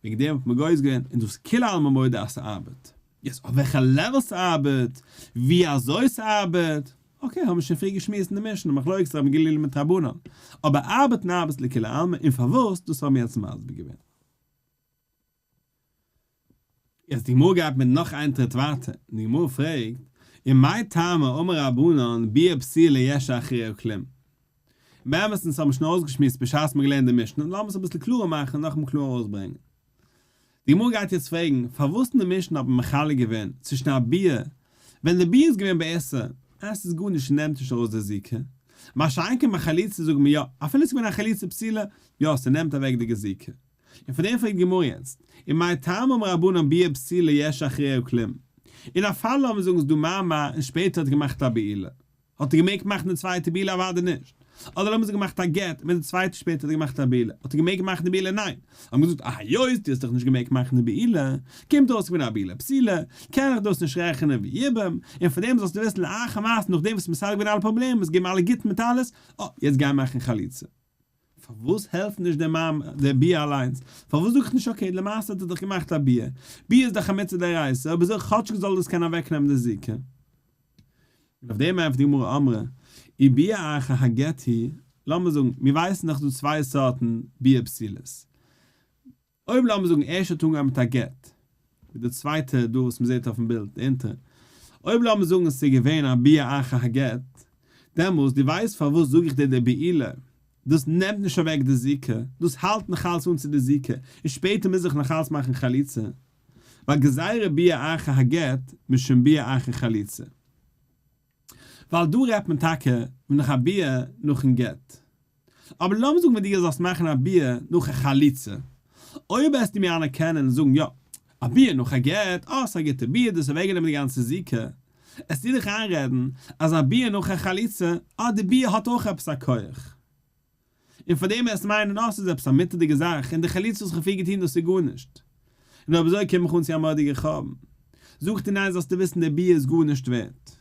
וועגן דעם האט מען גוזר געווען, און דאס כולי עלמא מודה אז ס'ארבעט. יעצט אויף וועלכע level ס'ארבעט, ווי אזוי ס'ארבעט, okay האבן מיר שוין פריער געשמועסט אין די משנה, מחלוקת רבן גמליאל מיט רבנן, אבער ארבעטן ארבעט לכולי עלמא, און פארוואס, דאס האבן מיר יעצט מסביר געווען. יעצט די גמרא גייט מיט נאך איין טריט ווייטער, און די גמרא פרעגט, ומאי טעמא אמר רבנן ביאה פסולה יש אחריה כלום? באמת אונז האבן שוין אויסגעשמועסט בשעת מ'האט געלערנט די משנה, לאמיר עס אביסל קלארער מאכן און נאכאמאל קלאר אויסברענגען. די גמרא גייט יעצט פרעגן, פארוואס אין די משנה האט מען מחלק געווען צווישן א ביאה ווען די ביאה איז געווען באיסור, אז ס'איז גארנישט און נעמט נישט ארויס די זיקה, מה שאין כן ביי חליצה זאגן מיר יא, אפילו ס'איז געווען א חליצה פסולה, יא ס'נעמט אוועק די זיקה. און פון דעם פרעגט די גמרא יעצט, ומאי טעמא אמור רבנן ביאה פסולה יש אחריה כלום? אין א פאל לאמיר זאגן ס'איז דא מאמר און שפעטער האט ער געמאכט א בעילה, האט ער געמעגט מאכן די צווייטע בעילה? אוודאי נישט. אדער לאמיר זאגן געמאכט א גט מיט די צווייטע שפעטער האט ער געמאכט א בעילה, האט ער געמעגט מאכן די בעילה? ניין. האט מען געזאגט אה היות דו האסט דאך נישט געמעגט מאכן די בעילה, קומט אויס געווען א בעילה פסולה, קען איך דאס נישט רעכענען ווי יבום, און פון דעם זאלסטו וויסן לאחר מעשה נאכדעם וואס מסדר געווען אלע פראבלעמען, געבן אלע גיטין מיט אלעס, אה יעצט גיי מאכן חליצה. פארוואס העלפט נישט די מאמע די ביאה אליינס? פארוואס זאג איך נישט okay למעשה האט ער דאך געמאכט א ביאה, ביאה איז דאך א מצוה דאורייתא, אויב אזוי כאטשיג זאל דאס קענען אוועקנעמען די זיקה. און אויף דעם ענטפערט די גמרא אמרי אי ביאה אחר הגט היא, לאמיר זאגן מיר ווייסן דאך דא צוויי סארטן ביאה פסולות, אויב לאמיר זאגן ערשט האט אנגעהויבן מיט א גט, ווי די צווייטע דא וואס מ'זעט אויפן בילד די אונטערע, אויב לאמיר זאגן עס איז געווען א ביאה אחר הגט, דעמאלס דו ווייסט פארוואס זאג איך דיר די בעילה, דאס נעמט נישט אוועק די זיקה, דאס האלט נאכאלץ אן צו די זיקה, און שפעטער מוז איך נאכאלץ מאכן חליצה, ווייל גזירה ביאה אחר הגט משום ביאה אחר חליצה. ווייל דא רעדט מען טאקע נאך א ביאה נאכן גט. אבער לאמיר זאגן ווען דו זאלסט מאכן א ביאה נאך א חליצה, אויב וועסטו מיר אנערקענען און זאגן יא, א ביאה נאך א גט, אה ס'איז א גוטע ביאה, דאס אוועקגענומען די גאנצע זיקה, עסטו דיך איינרעדן אז א ביאה נאך א חליצה, אה די ביאה האט אויך עפעס א כח. און פאר דעם עסט מיינען אז ס'איז עפעס א מותר'דיגע זאך און די חליצה וואס כ'האב פריער געטון דאס איז גארנישט. און אויב אזוי קום איך אן צו א מורא'דיגע חורבן. זאגט ער ניין זאלסטו וויסן די ביאה איז גארנישט ווערט.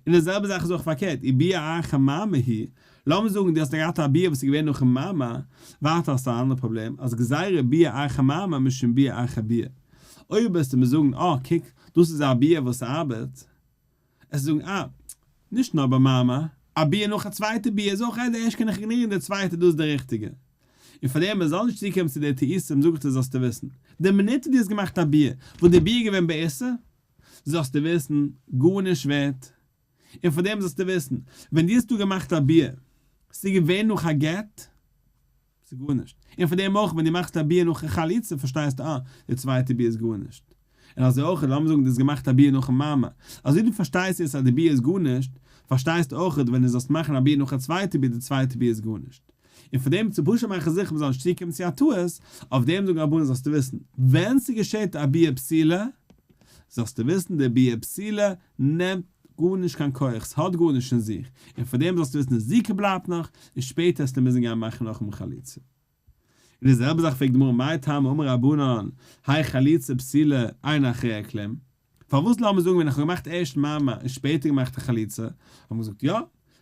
און די זעלבע זאך איז אויך פארקערט, אי ביאה אחר מאמר היא, לאמיר זאגן דו האסט געהאט א ביאה וואס איז געווען נאכן מאמר, ווייטער האסטו א אנדערע פראבלעם אז גזירה ביאה אחר מאמר משום ביאה אחר ביאה. אויב וועסטו מיר זאגן אה קוק דאס איז א ביאה וואס ארבעט, עס זאגן א, נישט נאר ביי מאמר, א ביאה נאך א צווייטע ביאה איז אויך די ערשט קען איך איגנארירן די צווייטע דאס איז די ריכטיגע. און פאר דעם מען זאל נישט צוקומען צו די טעותים זאג איך דיר זאלסטו וויסן, די מינוט וואס דו האסט געמאכט א ביאה וואס די ביאה איז געווען באיסור, זאלסטו וויסן, גארנישט ווערט. און פאר דעם זאלסטו וויסן, ווען דו האסט דא געמאכט א ביאה, ס'איז געווען נאך א גט, ס'איז גארנישט. און פאר דעם אויך ווען דו מאכסט א ביאה נאכן חליצה פארשטייסטו אה, די צווייטע ביאה איז גארנישט. און אזוי אויך לאמיר זאגן דו האסט געמאכט א ביאה נאכן מאמר, אזוי דו פארשטייסט יעצט אז די ביאה איז גארנישט, פארשטייסטו אויך ווען דו זאלסט מאכן א ביאה נאך א צווייטע ביאה די צווייטע ביאה איז גארנישט. און פאר דעם צו פשוט מאכן זיכער מ'זאל נישט צוקומען צו א טעות, אויף דעם זאגן רבנן זאלסטו וויסן, ווען ס'געשעט א ביאה פסולה, זאלסטו וויסן די ביאה פסולה נעמט גארנישט קיין כח, ס'האט גארנישט אין זיך, און פאר דעם זאלסטו וויסן די זיקה בלייבט נאך, און שפעטער וועסטו מוזן גיין מאכן נאכאמאל חליצה. און די זעלבע זאך פרעגט די גמרא מאי טעמא אמור רבנן האי חליצה פסולה אין אחריה כלום, פארוואס לאמיר זאגן ווען איך האב געמאכט ערשט מאמר און שפעטער געמאכט א חליצה, האט מען געזאגט יא,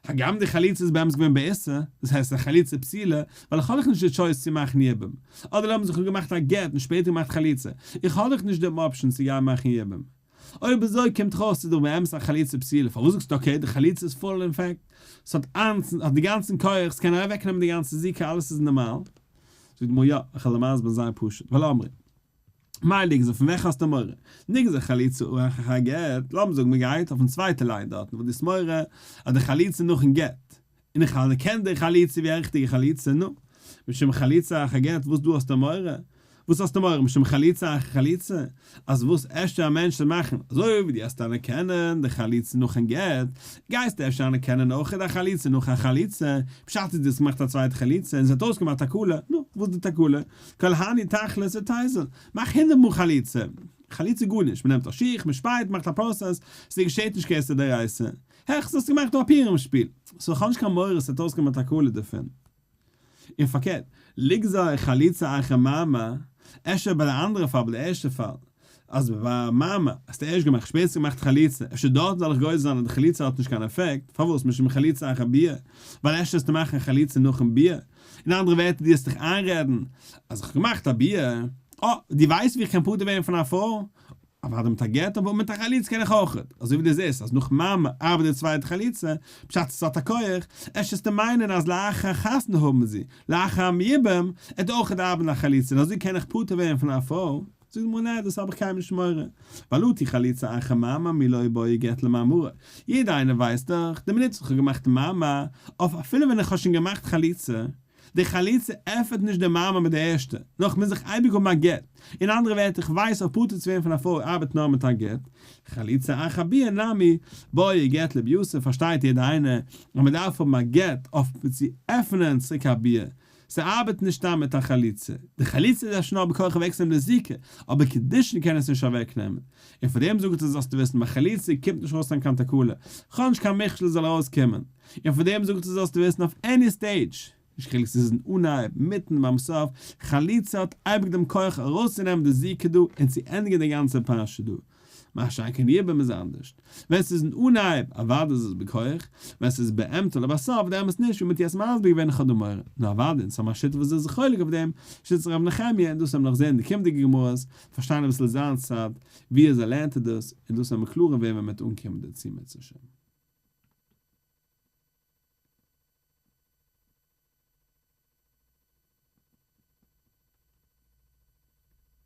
הגם די חליצה איז באמת געווען באיסור, דאס הייסט א חליצה פסולה, ווייל איך האב דאך נישט די choice צו מאכן יבום, אדער לאמיר זאגן איך האב געמאכט א גט און שפעטער געמאכט חליצה, איך האב דאך נישט דעם option צו גיין מאכן יבום. אויב אזוי קומט דאך אויס ס'איז דאך באמת א חליצה פסולה, פארוואס זאגסטו okay די חליצה איז full in fact, ס'האט איינס האט די גאנצן כח, ס'קען אוועקנעמען די גאנצע זיקה אלעס איז נארמאל, זאגט די גמרא יא, איך וועל דיר מסביר זיין פשוט, ווייל אמרי. מאי ליגזור, פון וועלכע האסטו מורא? נגזור חליצה אחר הגט, לאמיר זאגן מען גייט אויפן צווייטע line דארטן וואס דו האסט מורא אז די חליצה נאכן גט, און איך אנערקען די חליצה ווי א ריכטיגע חליצה, נו, משום חליצה אחר גט, וואס דא האסטו מורא? וואס האסטו מורא משום חליצה אחר חליצה? אז וואס אפשר א מענטש זאל מאכן, אזוי ווי דו האסט אנערקענען די חליצה נאכן גט, גייסטו אפשר אנערקענען אויך די חליצה נאך א חליצה, פשט איז דו האסט געמאכט א צווייטע חליצה און עס האט אויסגעמאכט תקלה, נו, וואס איז די תקלה? כל הני תחלוץ ותיזיל, מאך הונדערט מאל חליצה, חליצה גארנישט, מען נעמט א שיך, מען שפייט, מען מאכט א process, ס'געשעט נישט קיין איסור דאורייתא, העכסטנס האסטו געמאכט דא א פורים שפיל, so איך האב נישט קיין מורא ס'וועט אויסקומען א תקלה דערפון. און פארקערט, ליגזור חליצה אחר מאמר, אפשר ביי די אנדערע פאל, ביי די ערשטע פאל, אז ביי מאמר האסטו ערשט געמאכט, שפעטער האסטו געמאכט חליצה, אפשר דארטן זאל איך גוזר זיין אז די חליצה האט נישט קיין עפעקט, פארוואס משום חליצה אחר ביאה, ווייל אפשר וועסטו מאכן חליצה נאכן ביאה, אין אנדערע ווערטער דו וועסט דיך איינרעדן אז איך האב געמאכט א ביאה, אה, דו ווייסט ווי איך קען פטור ווערן פון א פרוי? אוודאי מיט א גט, אבער מיט א חליצה קען איך אויכעט, אזוי ווי דו זעסט אז נאך מאמר ארבעט די צווייטע חליצה, פשט עס האט א כח, אפשר וועסטו מיינען אז לאחר חתונה האבן מיט זי, לאחר יבום, עט אויכעט ארבעטן א חליצה און אזוי קען איך פטור ווערן פון א פרוי, זאגט די גמרא נע דאס האב איך קיינמאל נישט מורא, ווייל אטו חליצה אחר מאמר מי לא בעי גט למאמרה, יעדער איינער ווייסט דאך, די מינוט וואס איך האב געמאכט מאמר, אויף אפילו ווען איך האב שוין געמאכט חליצה, די חליצה עפענט נישט די מאמר מיט די ערשטע, נאך מוז איך אייביג האבן א גט, אין אנדערע ווערטער איך ווייס אויף פטור צו ווערן פון א פרוי ארבעט נאר מיט א גט, חליצה אחר ביאה נמי בעי גט לביאתה פארשטייט יעדער איינער אז מען דארף האבן א גט אויף צו עפענען צוריק א ביאה, ס'ארבעט נישט סתם מיט א חליצה, די חליצה איז אפשר נאר בכח אוועקצונעמען די זיקה, אבער קידושין קען עס נישט אוועקנעמען, און פאר דעם זאגט ער זאלסטו וויסן ביי חליצה קומט נישט ארויס קיין תקלה, כ'האב נישט קיין מכשול עס זאל ארויסקומען. און פאר דעם זאגט ער זאלסטו וויסן אויף any stage, נישט חילוק צו ס'איז אין אנהייב, מיטן, ביים סוף, חליצה האט אייביג דעם כח ארויסצונעמען די זיקה דא און צו ענדיגן די גאנצע פרשה דא. מה שאין כן יבום איז אנדערשט. ווען ס'איז אין אנהייב, אוודאי איז עס בכח, ווען ס'איז באמצע אדער בסוף, דעמאלטס נישט, ווי מ'האט יעצט מסביר געווען איך האב דא מורא. נאר אוודאי, אונז האבן א שיטה וואס איז זיך חולק אויף דעם, שיטת ר' נחמיה, און דאס וועלן מיר נאך זען אין די קומענדיגע גמרות, פארשטיין אביסל זיין צד, ווי אזוי לערנט ער דאס, און דאס וועלן מיר קלארער ווערן ווען מ'וועט אנקומען דערצו אם ירצה השם.